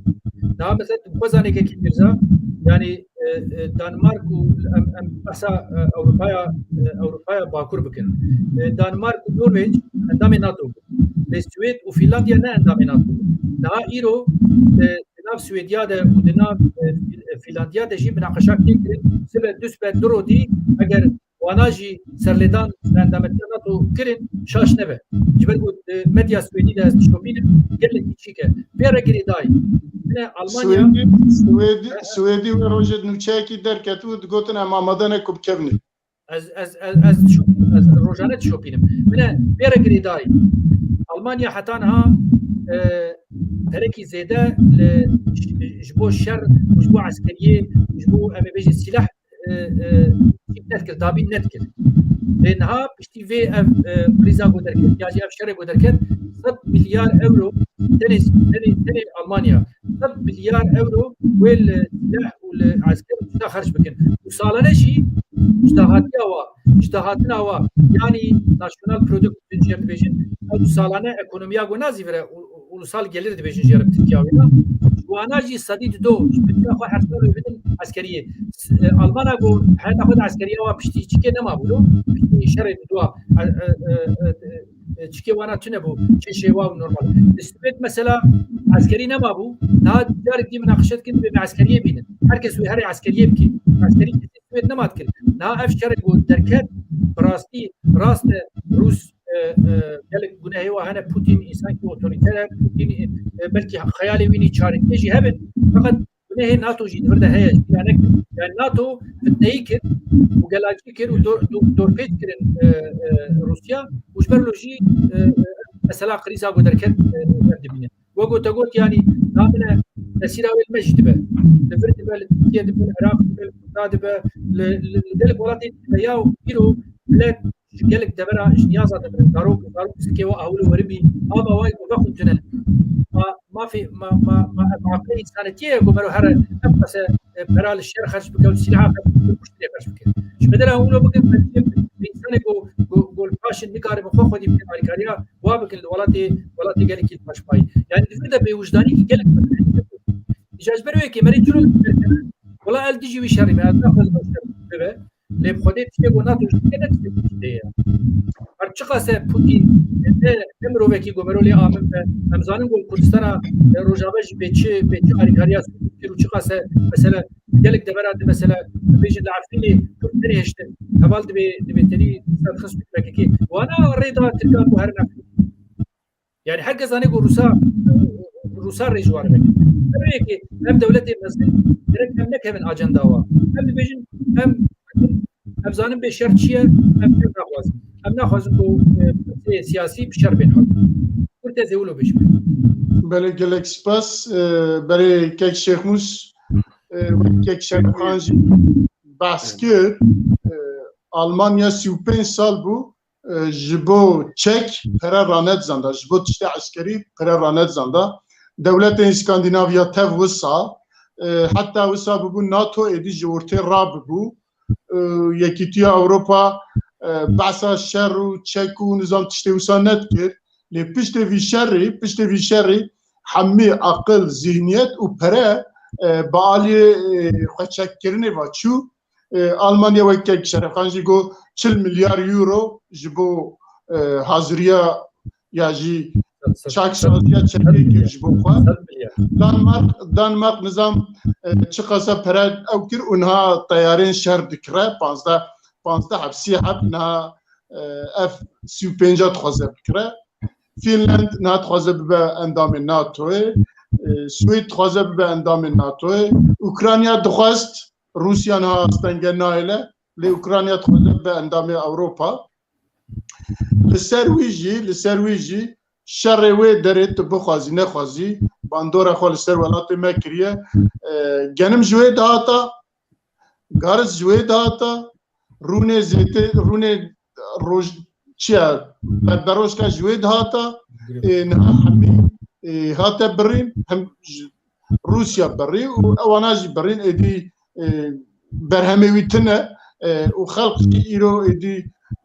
Daha mesela tu xwe zanê kekî Mirza, yanî, e, e, Danmark û em, em behsa, e, Ewropaya, e, Ewropaya Bakur bikin. E, Danmark û Norveç endamê NATO bûn. Lê Swêd û Fînlandiya ne endamê NATO bûn. Daha îro, e, di nav Swêdiya de û di nav, e, Fî-, Fînlandiya de jî minaqeşa tê kirin. Sibe, du sibe, du rojî eger wana jî serlêdan bi endametiya NATO kirin, şaş nebe. Ji ber ku, e, medya Swêdî de ez dişopînim, gelekî çîk e. Vê re girêdayî. Yine Almanya Swêdî, Swêdî, Swêdî wê rojê nûçeyekî derketibû, digotin em amade ne ku bikevnê. Ez, ez, ez, ez dişopînim, ez rojane dişopînim. Yine vê re girêdayî. Almanya heta niha, e, perekî zêde li, ji, ji bo şer û ji bo eskeriyê û ji bo, em ê bêjin, sîleh, e, e, çîk nedikir, dabîn nedikir. Lê niha piştî vê ev, e, krîza ku derket, ya jî ev şerê ku derket, sed milyar euro tenê, tenê, tenê Almanya, sed milyar euro wê li silah û li esker û tişta xerc bikin. Û salane jî ji dahatiya wa, ji dahatina wa, yanî national product jê re dibêjin, ew salane ekonomiya ku nazîvire û, û, ulusal gelir dibêjin jê re bi Tirkiya wêna. Ji wana jî sedî dido ji budceya xwe her sal wê bidin eskeriyê. S-, e, Almana ku heyeta xwe de eskeriya wa piştî çikê nema bû, piştî şerê didoa, e, e, e, e, e, çikê wana tune bû, çê şêwa û normal. Li Swêd mesela eskerî nema bû, niha carek dî minaqeşe dikin, dibê me eskeriyê bînin. Her kes wê herê eskeriyê bikî. Eskerî Swêd nema dikir. Niha ev şerê ku derket, bi rastî, rast e, Rûs, e, e, gelek gunehê wa hene, Putin, însankî otorîter e, Putin, e, belkî xeyalê wî nî çarekê jî hebin. Feqet gunehê NATO jî di vir de heye, ji bîra nekin. Yani NATO fitneyî kir û gelakî kir û dor-, dor-, dorpêç kirin, e, e, Rûsya û ji ber lo jî, e, e, mesela krîza ku derket, e, ev dibîne. Wek ku te got, yanî, namine tesîra wê li me jî dibe. Li vir dibe, li Tirkiye dibe, li Iraq dibe, li Kurda dibe, li, li, li gelek welatê dibe. Ya îro millet ji gelek devera ji niyaza dimirin. Zarok, zarok pisikê we ahûl û weribî, ava wayî ku vexwin tune. Ma, mafê, ma, ma, ma, ma aqilê însanetiyê ye ku mero here ev qese, e, pera li şer xerc bike û sîlaha xerc bike û kuştinê xerc bike. Ji bedera hûn lo bikin, bi însanê ku, ku, ku li paşin nikaribin xwe xwedî bikin alîkariya, wa bikin li welatê, welatê gelekî li paş mayî. Yani di vir de bêwijdanî ki gelek mezin. Îca ji ber wê yekê merê çilo li vir kene. Wela el dijî wî şerî me, ez naxwazim ew şer bibe. Lê bi Xwedê tiştê ku NATO jî dike ne tiştê ku tiştê ye. Her çiqas e Putin ne, ne mirovekî ku mero lê amin be, em zanin ku Kurdistana, e, Rojava jî bê çi, bê çi alîkariya kir û çiqas e mesela gelek devera di mesela bêjin li Efrînê Kurd tenê hiştin. Heval dibê, dibê tenî ser xist P K K. Wana rê da Tirkan ku herin Efrîn. Yani her kes zane ku Rûsa, Rûsa rê ji wan re veke. Her yekê ev dewletê mezin gerek em nekevin ajenda wa. Em dibêjin, em, em zanin bê şer çi ye, em şer naxwazin. Em naxwazin ku, e, siyasî bi şer bên hal. Kurtê zêwilo bêjim. Belê, gelek spas. E, berê kek Şêxmûs, e, wek kek Şerîfxan jî behs kir. E, Almanya sî û pênc sal bû, e, ji bo çek pere ranedizanda, ji bo tiştê eskerî pere ranedizanda. Dewletên Skandinavya tev wisa, e, heta wisa bibû NATO êdî ji ortê rabibû. E, Yekîtiya Ewropa, e, behsa şer û çek û nizam tiştê wisa nedikir. Lê piştê vî şerî, piştê vî şerî hemî aqil, zihniyet û pere e, bi aliyê, e, xweçekkirinê ve çû. E, Almanya wek kek Şerefxan jî got çil milyar euro ji bo, e, haziriya ya jî çaksaziya çekê kir ji bo xwe. Danmark, Danmark nizam, e, çiqasa pere ew kir û niha teyarên şer dikire, panzdeh, panzdeh heb, sî heb niha, e, ev sî û pênca dixwaze bikire. Fînland niha dixwaze bibe endamê natoyê. E, Swêd dixwaze bibe endamê natoyê. Ukrayna dixwest, Rûsya niha astenge nahêle, lê Ukrayna dixwaze bibe endamê Ewropa. Li ser wî jî, li ser wî jî şerê wê derê tu bixwazî, nexwazî, bandora xwe li ser welatê me kiriye. E, genim ji wê dihata, garis ji wê dihata, rûnê zêtê, rûnê roj, çi ye, berberojka ji wê dihata, e, niha hemî, e, hate birîn, hem ji Rûsya birî û ewana jî birîn, êdî, e, berhemê wî tune, e, û xelq jî îro êdî,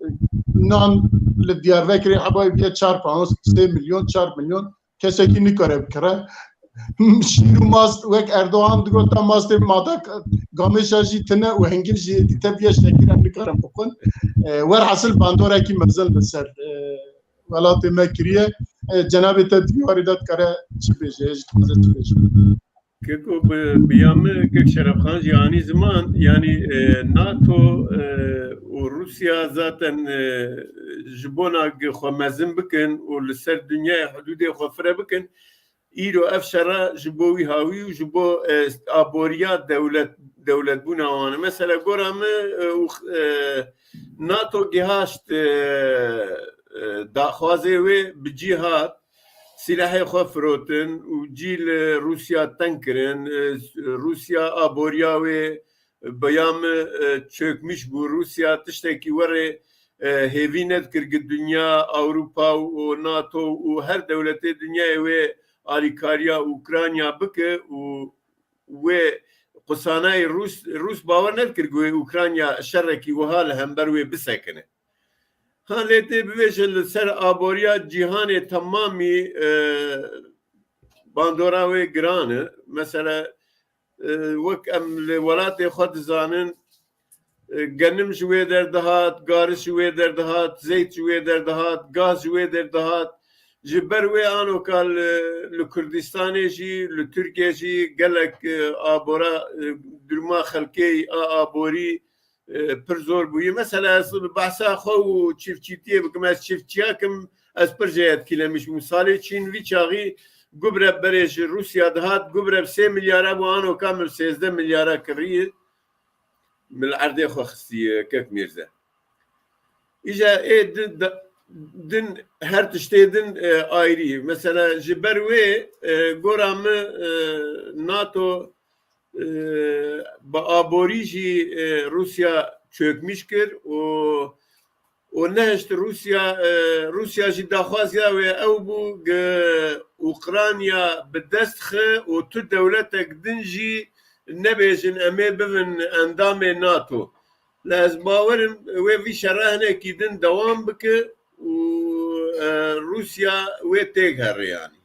e, nan li Diyarbekirê heba wê bûye çar pound, sê milyon, çar milyon, kesekî nikare bikire. Şîr û mast, wek Erdogan digot, ta mastê mada gamêşa jî tune û hingil jî êdî te bûye şekir, em nikarin bixwin. E, werhasil bandorekî mezin li ser, e, welatê me kiriye. E, cenabê te di vî warî de dikare çi bêje, ji dixwaze çi bêje? Keko bi, bi ya min kek Şerefxan jî anî ziman, yanî, e, nato, e, û Rûsya zaten, e, ji bona gi xwe mezin bikin û li ser dinyayê hudûdê xwe fire bikin, îro ev şera ji bo wî hawî û ji bo, e, aboriya dewlet, dewletbûna wan e. Mesela gora min, e, û, e, nato gihaşt, e, e, daxwazê wê bi cî hat, sîlehê xwe firotin û cî li Rûsya teng kirin. E, Rûsya aboriya wê bi ya min, e, çökmüş bû. Rûsya tiştekî werê, e, hêvî nedikir gi dinya, Ewropa û nato û her dewletê dinyayê wê alîkariya Ukrayna bike û wê qusanayê Rûs, Rûs bawer nedikir ku wê Ukrayna şerekî wiha li hember wê bisekine. Ha lê tê bibêje li ser aboriya cîhanê temamî, e, bandora wê giran e. Mesela, e, wek em li welatê xwe dizanin, e, genim ji wê derdihat, garis ji wê derdihat, zeyt ji wê derdihat, gaz ji wê derdihat. Ji ber wê anoka li, li Kurdistanê jî, li Tirkiye jî gelek, e, abora, e, duruma xelkê a aborî, e, pir zor bûye. Mesela ez behsa xwe û çiftçîtiyê bikim, ez çiftçiyak im, ez pir jê etkilemiş bûm. Salê çîn vî çaxî gubre berê ji Rûsya dihat, gubre bi sê milyara bû, anoka min sêzdeh milyara kiriye. Min li erdê xwe xistiye, kek Mîrze. Îja ê din, din, her tiştê din, e, ayrî. Mesela ji ber wê, e, gora min, e, nato, e, bi aborî jî, e, Rûsya çökmüş kir û, û nehişt Rûsya, e, Rûsya jî daxwaziya wê ew bû, gi Ukrayna bi dest xe û tu dewletek din jî nebêjin em ê bibin endamê nato. Lê ez bawerim wê vî şera hinekî din dewam bike û, e, Rûsya wê têk here yanî.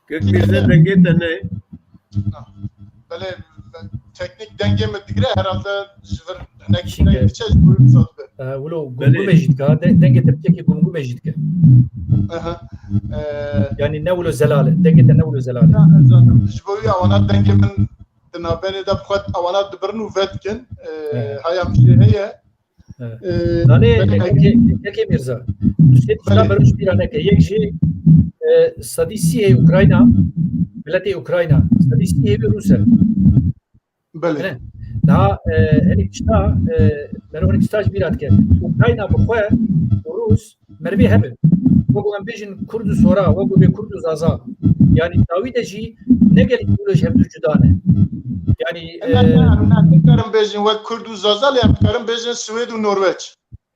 Kek Mîrze dengê te ne. Belê, teknîk dengê min digire, herhalde ji vir hinek Şî deng ke. diçe ji bo wî biza dibe. E, wilo Belê. gumgumê jî dike, de-, dengê te piçekî gumgumê jî dike. Aha. E, Yanî ne wilo zelal e, dengê te ne wilo zelal e. Ya, ez zanim. Ji bo wî ewana dengê min di navbenê de bi xwe ewana dibirin û vedikin. E, Evet. haya min jê heye. Evet. E, Danê belê. Kekê, Kekê Mîrza, tu sê tişta Belê. beroj bîra neke. Yek jî, e, sedî sî hê Ukrayna, miletê Ukrayna, sedî sî hê wî Rûs e. Belê. Ne? Daha, e, hinek tişta, e, mero hinek tişta ji bîra dike. Ukrayna bi xwe û Rûs merivê hev in. Wek ku em bêjin Kurd û Sora, wek ku bê Kurd û Zaza. Yanî dawî de jî ne gelek wilo ji hevdu cuda ne. Yanî, Ne, e, ne, em ne, nikarin bêjin wek Kurd û Zaza, lê em dikarin bêjin Swêd û Norweç.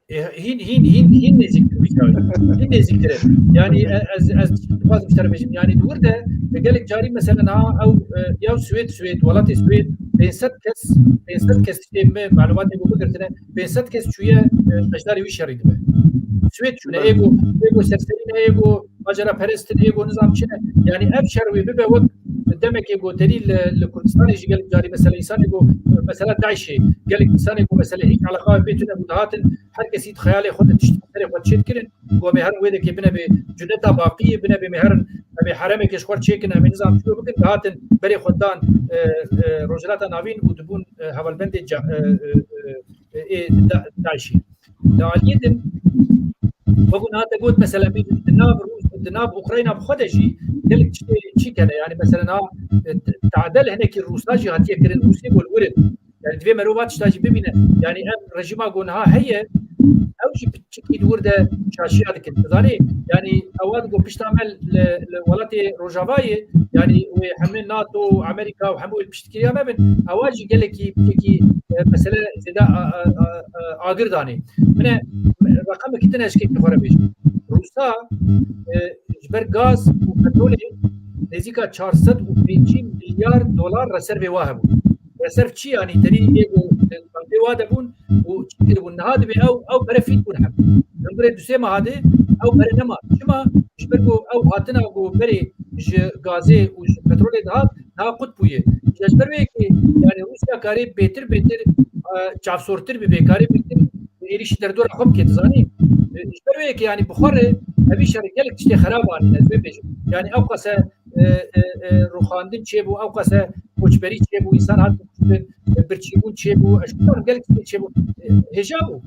E, hîn, hîn, hîn, hîn nêzîktir wî çaxê. Hîn nêzîktir e. Yanî, e, ez, ez dixwazim ji te re bêjim. Yanî, di wir de, e, gelek carî, mesela, niha ew, e, ya Swêd, Swêd, welatê Swêd, pênc sed kes, pênc sed kes tiştê me, malumatê ku bigirtine, pênc sed kes çûye, e, beşdarî wî şerî dibe. Swêd çûne, ê ku, ê ku serserî ne, ê ku maceraperest in, ê ku nizam çi ne. Yanî ev şer wê bibe wek demekê ku terî li, li Kurdistanê jî gelek carî mesela însanê ku mesela DAIŞê, gelek însanê ku mesela hiç eleqa wê pê tune bû dihatin, her kesî di xeyalê xwe de tiştê serê xwe çêdikirin. Ku em ê herin wê dekê bine bê cuneta baqiyê, bine bê me herin, em ê heremekê ji xwe çêkin, em ê nizam çi bikin, dihatin berê xwe dan, e, e, Rojhilata Navîn û dibûn, e, hevalbendê ca-, e, e, e, ê Da-, DAIŞê. Di aliyê din, wekî niha te got, mesela, bî di nav Rûs-, di nav Ukrayna bi xwe de jî gelek tiştê çi kene. Yani, mesela, niha, e, t-, tadel hinekî Rûsa jî hatiye kirin, Rûsê ku li wir in. Yani, divê merov va tişta jî bibîne. Yani, ev rejîma ku niha heye, ew jî piçikî di wir de şaşiya dikin. Tu zanî, yani, ewa digo pişta me li, li welatê Rojavayê, yani, wê hemî NATO û Amerîka û hemû wê pişt kiriya me bin, ewa jî gelekî, gelekî, e, mesele zêde, a, a, a, a, agir danê. Min e, reqemekî din ez ji kekî xwe re bêjim. Rûsa, e, ji ber gaz û petrolê nêzîka çar sed û pêncî milyar dolar reservê wa hebû. Reserv çi, yanî terî ê ku, e, bankê wa de bûn û çi kiribûn. Niha dibê ew, ew pere fît bûn hem. Hundirê du sê meha de ew pere nema. Çima? Ji ber ku ew hatina ku berê ji gazê û ji petrolê dihat, niha qut bûye. Ji ber wê yekê, yani Rûsya karê bêtir bêtir, e, çavsortir bibe, karê bêtir êrîşî derdora xwe bike, dizanî? E, ji ber wê yekê, yani bi xwe re evî şer gelek tiştê xerab anîne, ez vê bêjim. Yani ew qase, e, e, e, rûxandin çêbû, ew qase koçberî çêbû, însan hat kuştin, e, birçîbûn çêbû, ez ji gelek tiştê çêbû. E, hêja bû.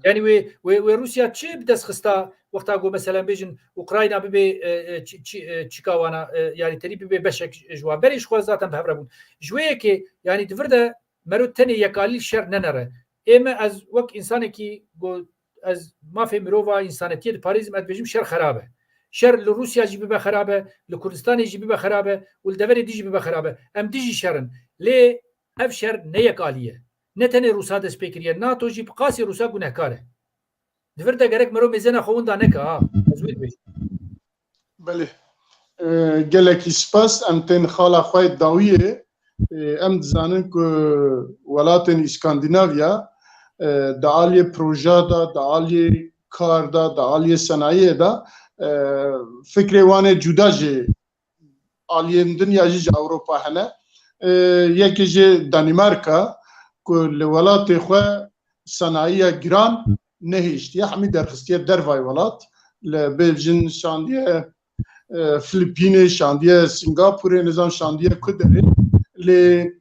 Yani wê, wê, wê Rûsya çi bi dest xista wexta ku, mesela, bêjin Ukrayna bibe, e, e, çi, çi, e, çika wana, e, yani terî bibe beşek ji wan. Berê ji xwe zaten bi hev re bûn. Ji wê yekê, yani di vir de mero tenê yekalî şer nenere. Ê me, ez wek însanekî ku ez mafê mirova, însanetiyê diparêzim, ez dibêjim şer xerab e. Şer li Rûsya jî bibe xerab e, li Kurdistanê jî bibe xerab e û li deverê dî jî bibe xerab e. Em dijî şer in. Lê ev şer ne yekalî ye. Ne tenê Rûsa dest pê kiriye, NATO jî bi qasî Rûsa gunehkar e. Di vir de gerek mero mêzena xwe winda neke, ha. Ez wê dibêjim. Belê. E, gelekî spas. Em tên xala xwe yê dawiyê. E, em dizanin ku welatên Îskandinavya, e, di aliyê proja de, di aliyê kar de, di aliyê senayiyê de, e, fikrê wan ê cuda jî aliyên din ya jî ji Ewropa hene. E, yekê jî Danîmarka ku li welatê xwe senayiya giran nehêştiye, hemî derxistiye dervayê welat. Li bêjin şandiye, e, Filipînê, şandiye Singapurê, nizam şandiye ku derê. Lê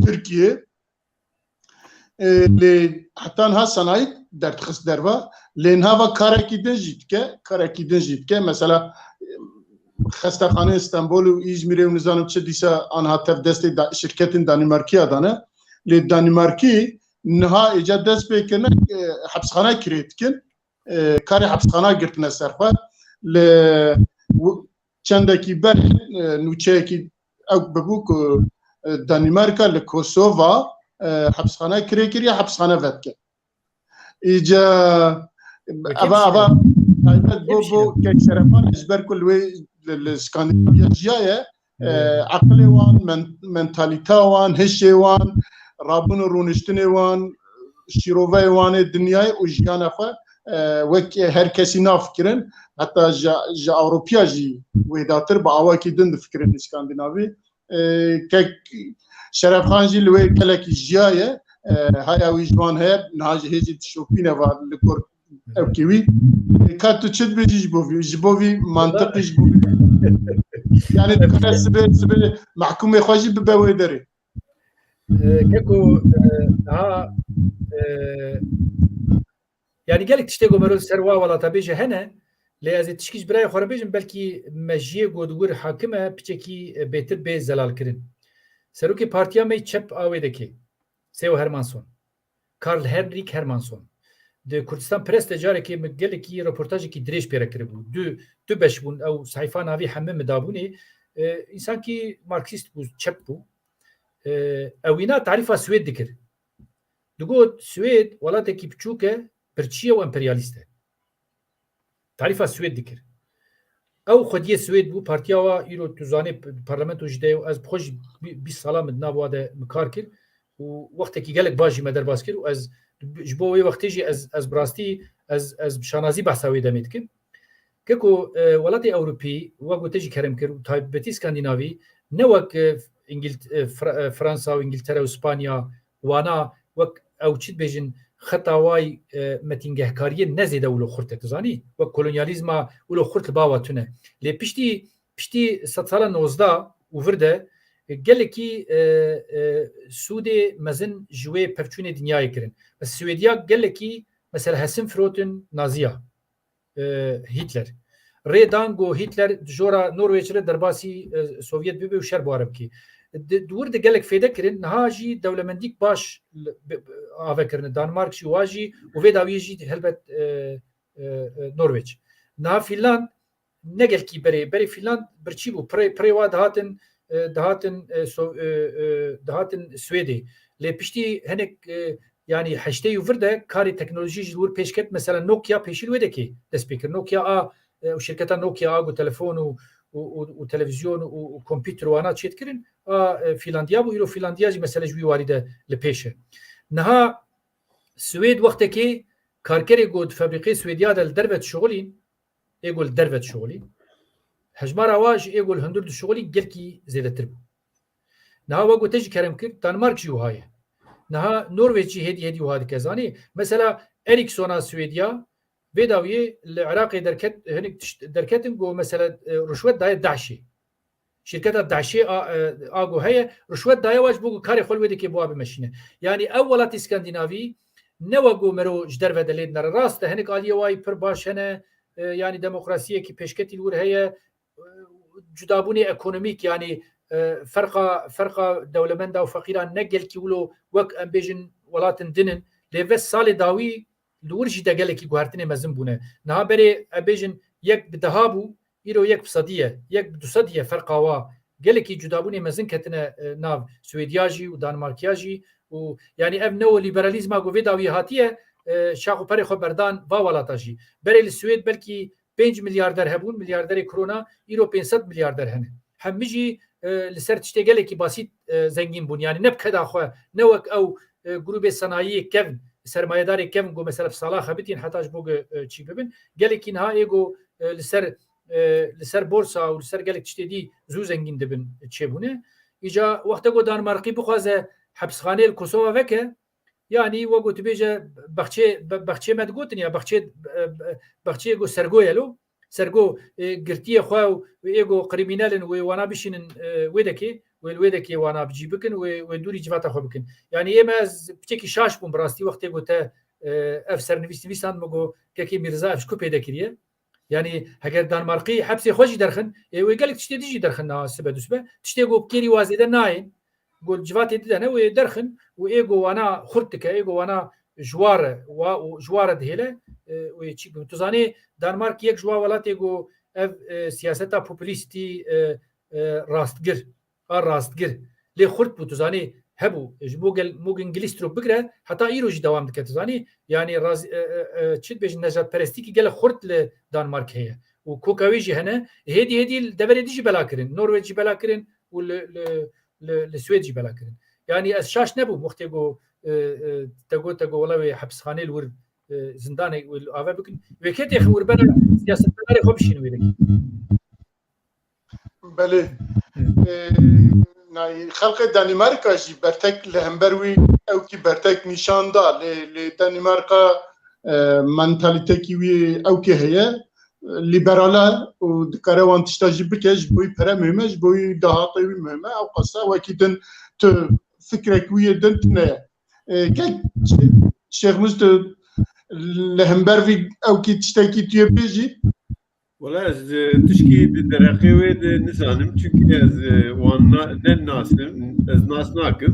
Tirkiye, e, lê heta niha senayî derdixist derva. Lê niha va karekî din jî dike, karekî din jî dike. Mesela, e, xestexaneyên Stenbolê û Îzmîrê û nizanim çi dîsa anha tev destê da-, şirketên Danîmarkiya dane. Lê Danîmarkî niha êca dest pê kirine, e, hepsxana kirê dikin. E, karê hepsxana girtine ser xwe. Li w-, çendekî berê, e, nûçeyekî ew bibû ku, e, Danîmarka li Kosova, e, hepsxana kirê kiriye, hepsxana vedike. Îca eva, eva taybet bo, bo kek Şerefan, ji ber ku li wê li, li Skandinavya jiyaye, e, eqilê wan, men-, mentalîta wan, hişê wan, rabûn û rûniştinê wan, şîroveyê wan ê dinyayê û jiyana xwe, e, wek her kesî nafikirin. Heta ji, ji Ewropiya jî wêdatir bi awakî din difikirin Îskandinavî. E, kek Şerefxan jî li wê gelekî jiyaye. E, haya wî ji wan heye, niha jî hê jî dişopîne va li gor ewkê wî. E, ka tu çi dibêjî ji bo vî? Ji bo vî mantiqî ji bo vî. Yani dikare sibê, sibê mehkûmê xwe jî bibe wê derê. E, Keko, e, niha, e, yani gelek tiştê ku mero li ser wa welata bêje hene, lê ez ê tişkî ji birayê xwe re bêjim, belkî mejiyê ku di wir hakim e, piçekî, e, bêtir bê zelalkirin. Serokê partiya me yê çep a wê dekê, Theo Hermansson. Karl Henrik Hermansson. Di Kurdistan Press de carekê min gelekî reportajekî dirêj pê re kiribû. Du, du beş bûn, ew sehîfa navî hemî min dabûnê. E, însankî marksîst bû, çep bû. E, ewîna tarîfa Swêd dikir. Digot, Swêd welatekî biçûk e, birçî ye û emperyalîst e. Tarîfa Swêd dikir. Ew xwediyê Swêd bû, partiya wa îro tu zanê p-, parlamento jî de ye û ez bi xwe jî bî-, bîst sala min di nav wa de min kar kir û wextekî gelek baş jî me derbas kir û ez ji bo wê wextê jî ez, ez bi rastî Ez, ez bi şanazî behsa wê demê dikim. Keko, e, welatê Ewropî, wek gote jî kerem kir, û taybetî Skandinavî, ne wek, e, Îngîlt-, e, Fra-, e, Fransa û Îngiltere û Spanya, wana wek ew çi dibêjin, xeta way, e, metîngehkariyê ne zêde wilo xurt e, tu zanî? Wek kolonyalîzma wilo xurt li ba wa tune. Lê piştî, piştî sedsala nozdeh û vir de, e, gelekî, e, e, sûdê mezin ji wê pevçûnê dinyayê kirin. Mesela Swêdiya gelekî, mesela hesin firotin Naziya, e, Hitler. Rê dan ku Hitler di jora Norwêç re derbasî, e, Sovyet bibe û şer bi wan re bike. Di, di wir de gelek fêde kirin, niha jî dewlemendîk baş li, bi, bi, ave kirine. Danmark jî, wa jî û vê dawiyê jî helbet, e, e, e, Norwêç. Niha Fînland ne gelkî berê, berê Fînland birçî bû. Pirê, pirê wa dihatin, e, dihatin, e, so-, e, e, dihatin Swêdê. Lê piştî hinek, e, yanî heştê û vir de karê teknolojî ji wir pêş ket. Mesela Nokia pêşî li wê dekê dest pê kir. Nokia a, e, û şirketa Nokia a ku telefon û, û, û, û televîzyon û, û kompîter û wana çêdikirin, a, e, Fînlandiya bû. Îro Fînlandiya jî mesele ji wî warî de li pêş e. Niha Swêd wextekê karkerê ku di febrîqê Swêdiya de li derve dişuxulîn, ê ku li derve dişuxulîn, hejmara wa ji ê ku li hundir dişuxulîn gelkî zêdetir bû. Niha wek gote jî kerem kir, Danmark jî wiha ye. Niha Norwêc jî hêdî hêdî wiha dike. Zanî, mesela Ericssona Swêdiya, vê dawiyê li Iraqê derket, hinek tişt derketin ku mesela, e, ruşwet daye DAIŞê. Şirketa DAIŞê a, e, a ku heye, ruşwet daye wa ji bo ku karê xwe li wê dekê bi wa bimeşîne. Yanî ew welatê Skandinavî ne wek ku mero ji derve de lê dinere. Rast e, hinek aliyê wa yî pir baş hene, e, yanî demokrasiyekî pêşketî li wir heye, e, cudabûnê ekonomîk, yanî, e, ferqa, ferqa dewlemenda û feqîran ne gelkî wilo wek em bêjin welatin din in. Lê vê salê dawî li wir jî de gelekî guhertinê mezin bûne. Niha berê, em bêjin, yek bi deha bû, îro yek bi sedî ye, yek bi du sedî ye ferqa wa. Gelekî cudabûnê mezin ketine, e, nav Swêdiya jî û Danmarkiya jî û, yanî ev neoliberalîzma ku vê dawiyê hatiye, e, şax û perê xwe berdan va welata jî. Berê li Swêd belkî pênc milyarder hebûn, milyarderê krona, îro pênc sed milyarder hene. Hemî jî, e, li ser tiştê gelekî basît, e, zengîn bûn. Yanî ne bi keda xwe, ne wek ew, e, grûbê senayiyê kevn, sermayedarê kevn ku mesela bi sala xebitîn heta ji bo ku, e, çî bibin. Gelekî niha ê ku, e, li ser, e, li ser borsa û li ser gelek tiştê dî zû zengîn dibin çêbûne. Îca wexte ku Danmarkî bixwaze hepsxaneyê li Kosova veke, yanî wek ku tu bêje bexçê, be-, bexçê me digotin ya bexçê, e, be-, bexçeyê ku sergo ye lo, sergo, e, girtiyê xwe û ê ku krîmînel in wê wana bişînin, e, wê dekê, wê li wê dekê wana bi cî bikin, wê, wê dûrî civata xwe bikin. Yanî ê me ez piçekî şaş bûm bi rastî wextê ku te, e, ev sernivîs nivîsand, min got, Kekê Mîrza, ev ji ku pêde kiriye? Yanî heger Danmarkî hepsê xwe jî derxin, ê wê gelek tiştê dî jî derxin niha sibe dûsibe. Tiştê ku bi kêrî wa zêde nayên, ku civatê didene wê derxin û ê ku wana xurt dike, ê ku wana ji wa re, wa û ji wa re dihêle, e, wê çî bikin. Tu zanî Danmark yek ji wa welatê ku ev, e, siyaseta populîstî, e, e, rastgir, a rastgir lê xurt bû, tu zanî hebû. Ji Mogel-, Mogenglistrup bigire heta îro jî dewam dike, tu zanî. Yanî raz-, e, e, e, çi dibêjin, nejadperestîkî gelek xurt li Danmark heye. Û koka wê jî hene. Hêdî hêdî li deverê dî jî bela kirin. Norwêc jî bela kirin û li, li, li, li Swêd jî bela kirin. Yanî ez şaş nebûm wextê ku, e, e, te got, te got wela wê hepsxaneyê li wir, e, zindanê wê li ave bikin. Wê ketê xwe wir bera siyasetmedarê xwe bişînin wê dekê. Belê. Hı. E, nayê xelqê Danîmarka jî bertek li hember wî ew kî bertek nîşan da. Lê, lê Danîmarka, e, mentalîtekî wî ew kê heye, e, lîberal e û dikare wan tişta jî bike, ji bo wî pere muhîm e, ji bo wî dahatê wî muhîm e. Ew qasa wekî din tu fikrek wî yê din tune ye. E, kek Şêx Muz, tu li hember vî ew kî tiştekî tu yê bêjî? Wala ez, e, tişkî di dereqê wê de nizanim, çunkî ez, e, wan na-, ne nasim, ez nas nakim.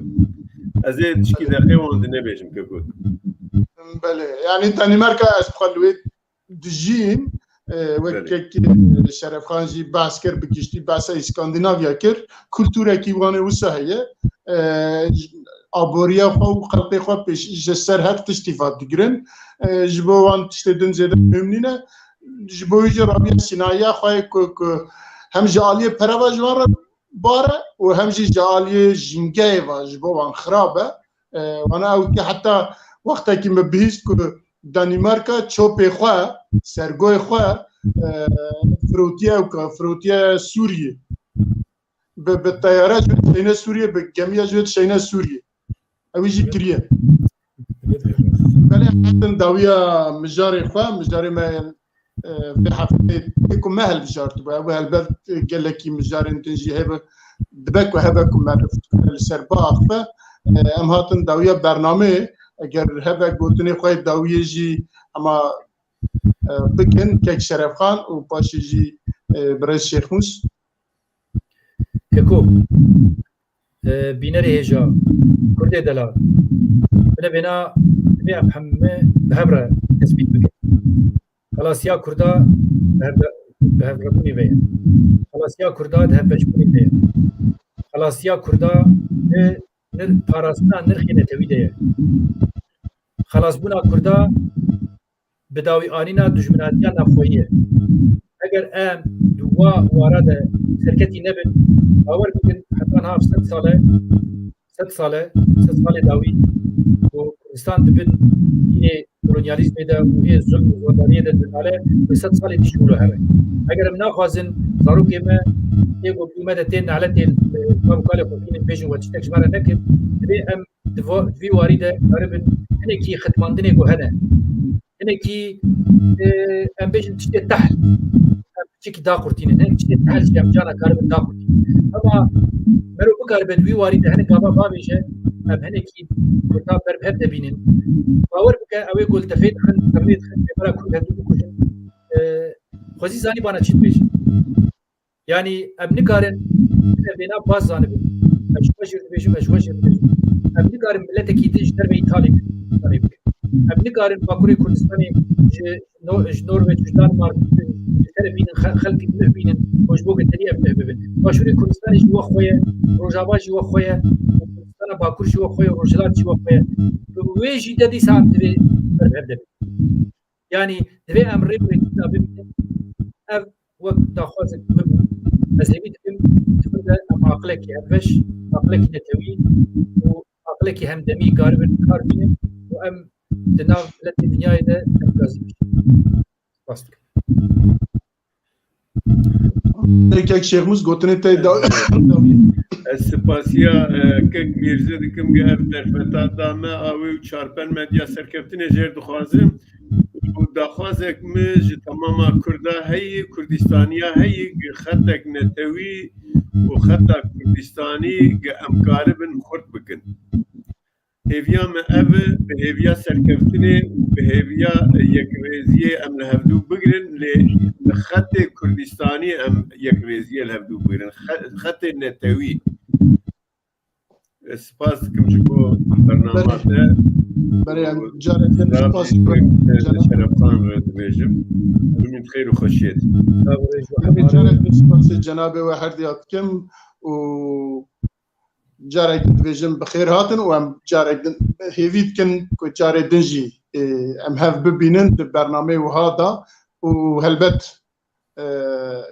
Ez ê tişkî dereqê wan de nebêjim, keko. Belê, yanî Danîmarka ez bi xwe li wê dijîm, e, wek Belê. kek, e, Şerefxan jî behs kir, bi giştî behsa Îskandinavya kir, kulturekî wan ê wisa heye. E, aboriya xwe û xelqê xwe pêş ji ser her tiştî va digirin. E, ji bo wan tiştê din zêde muhim nîne. Ji bo wî jî rabiya sînayiya xwe ku, ku hem ji aliyê pere ve ji wan re bar e û hem jî ji aliyê jîngeyê ve ji bo wan xirab e. E, wana ew ki heta wextekî min bihîst ku Danîmarka çopê xwe, sergoyê xwe, e, firotiye ewka, firotiye Sûriyê. Bi, bi teyare ji wê dişeyne Sûriyê, bi gemiya ji wê dişeyne Sûriyê. Ew jî kiriye. Belê hatin dawiya mijarê xwe, mijarê me, e, vê hefteyê tê ku me hilbijartibû. Ew helbet gelekî mijarên din jî hebe, dibe ku hebe ku meriv li ser biaxife. E, em hatin dawiya bernameyê, eger hebe gotinê xwe yê dawiyê jî hema, e, bikin, kek Şerefxan û paşê jî, e, birêz Şêxmûs. Keko, e, bînerê hêja, Kurdê delal, binebêna divê em hemû bi hev re tespît bikin. Xelasiya Kurda bi hev-, bi hevrebûnê ve ye. Xelasiya Kurda di hevbeşbûnê de ye. Xelasiya Kurda di nir-, parastina nirxê netewî de ye. Xelasbûna Kurda bi dawî anîna dijminatiya navxweyî ye. Eger em di wa wara de serketî nebin, bawer bikin heta niha sed sal e, sed sal e, sed salê dawî ku Kurdistan di bin yê kolonyalîzmê de û ê zulm û zordariyê de dinale, bi sed salê dî ji wilo here. Eger em naxwazin zarokê me tê gotû me de tê neletê, e, bav û kalê xwe bînin, bêjin we tiştek ji me re nekir, divê em di va-, di vî warî de karibin hinekî xitmandinê ku hene. Hinekî, e, em bêjin tiştê tehl. Em piçekî daqurtînin. Hinek tiştê tehl jî em cana karibin daqurtînin. Ama mero bikaribe di vî warî de hinek gava bavêje, em hinekî Kurda ber bi hev de bînin. Bawer bike, ew ê ku li tefê dixin, tevlê dixin, pêvera Kurd hevdû bikujin. E, xwezî zanî bana çi dibêjin. Yanî em nikarin binevêna baz zanibin. Ez ji we jî dibêjim, ez ji we jî dibêjim. Em nikarin miletekî din ji derveyî talê bikin, talê bikin. Em nikarin Bakurê Kurdistanê ji No-, ji Norveç, ji Danmark, ji tere bînin, xe-, xelkî nuh bînin, ku ji bo ku tenî ev nuh bibin. Başûrê Kurdistanê jî we xwe ye, Rojava jî we xwe ye, û Kurdistana Bakur jî we xwe ye, Rojhilat jî we xwe ye. Bi wê jî de dîsa em divê ber bi hev de bin. Yanî divê em rê bi rêkî de bibînin. Ev wek daxwazek min bû. Ez hêvî dikim, di vir de em aqilekî hevbeş, aqilekî netewî û aqilekî hemdemî karibin kar bînin û em di nav miletê dinyayê de em gazî bişin. Spas dikim. Kek Şêxmûs, gotinê te da-, Ez spasiya, e, kek Mîrze dikim, ge ev derfeta da me, a wê û Çarpel Medya serkeftinê jêr dixwazim. Û daxwazek min ji temama Kurda heyî, Kurdistaniya heyî, gi xetek netewî û xeta Kurdistanî gi em karibin xurt bikin. Hêviya me ev e, bi hêviya serkeftinê û bi hêviya yekrêziyê em li hevdû bigrin, lê li xetê Kurdistanî em yekrêziyê li hevdû bigrin. Xe-, xetê netewî. Ez spas dikim ji bo bernama te. Belê, em carek din spas dikim. Şerefxan re dibêjim. Hemî xêr û xweşiyê. Hemî carek din spasê cenabê we her diya dikim û carek din dibêjim bi xêr hatin û em carek din hêvî dikin ku carê din jî, e, em hev bibînin di bernameyê wiha de û helbet e,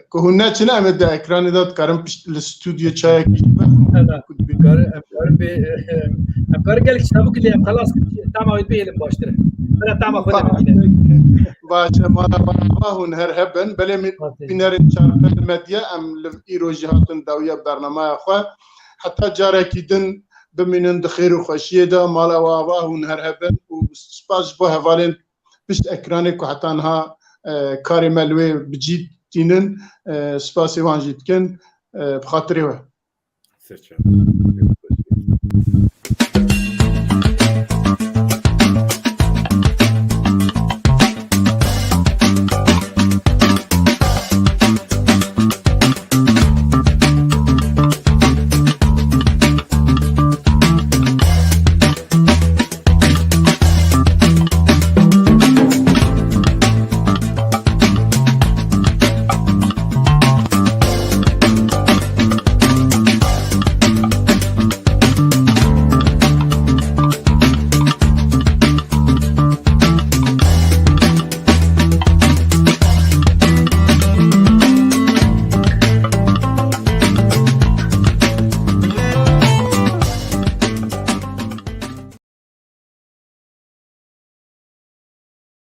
ku hûn neçine, em ê di ekranê de dikarin pişt li stûdyo çayekî jî vexwin. Hela, ku dibînin. Em karin, em karin bê, em karin gelek çabûk lê em xelas tama wê bihêlin baştir e. Bira tama xwe de bibînin. Baş e, mala we ava hûn her hebin. Belê min bînerên Çarpel Medya em li îro jî hatin dawiya bernamaya xwe. Heta carekî din bimînin di xêr û xweşiyê de, mala we ava hûn her hebin û spas ji bo hevalên pişt ekranê ku heta niha, e, karê me li wê bi cî tînin, e, spasê wan jî dikin, e, bi xatirê we. Serçe.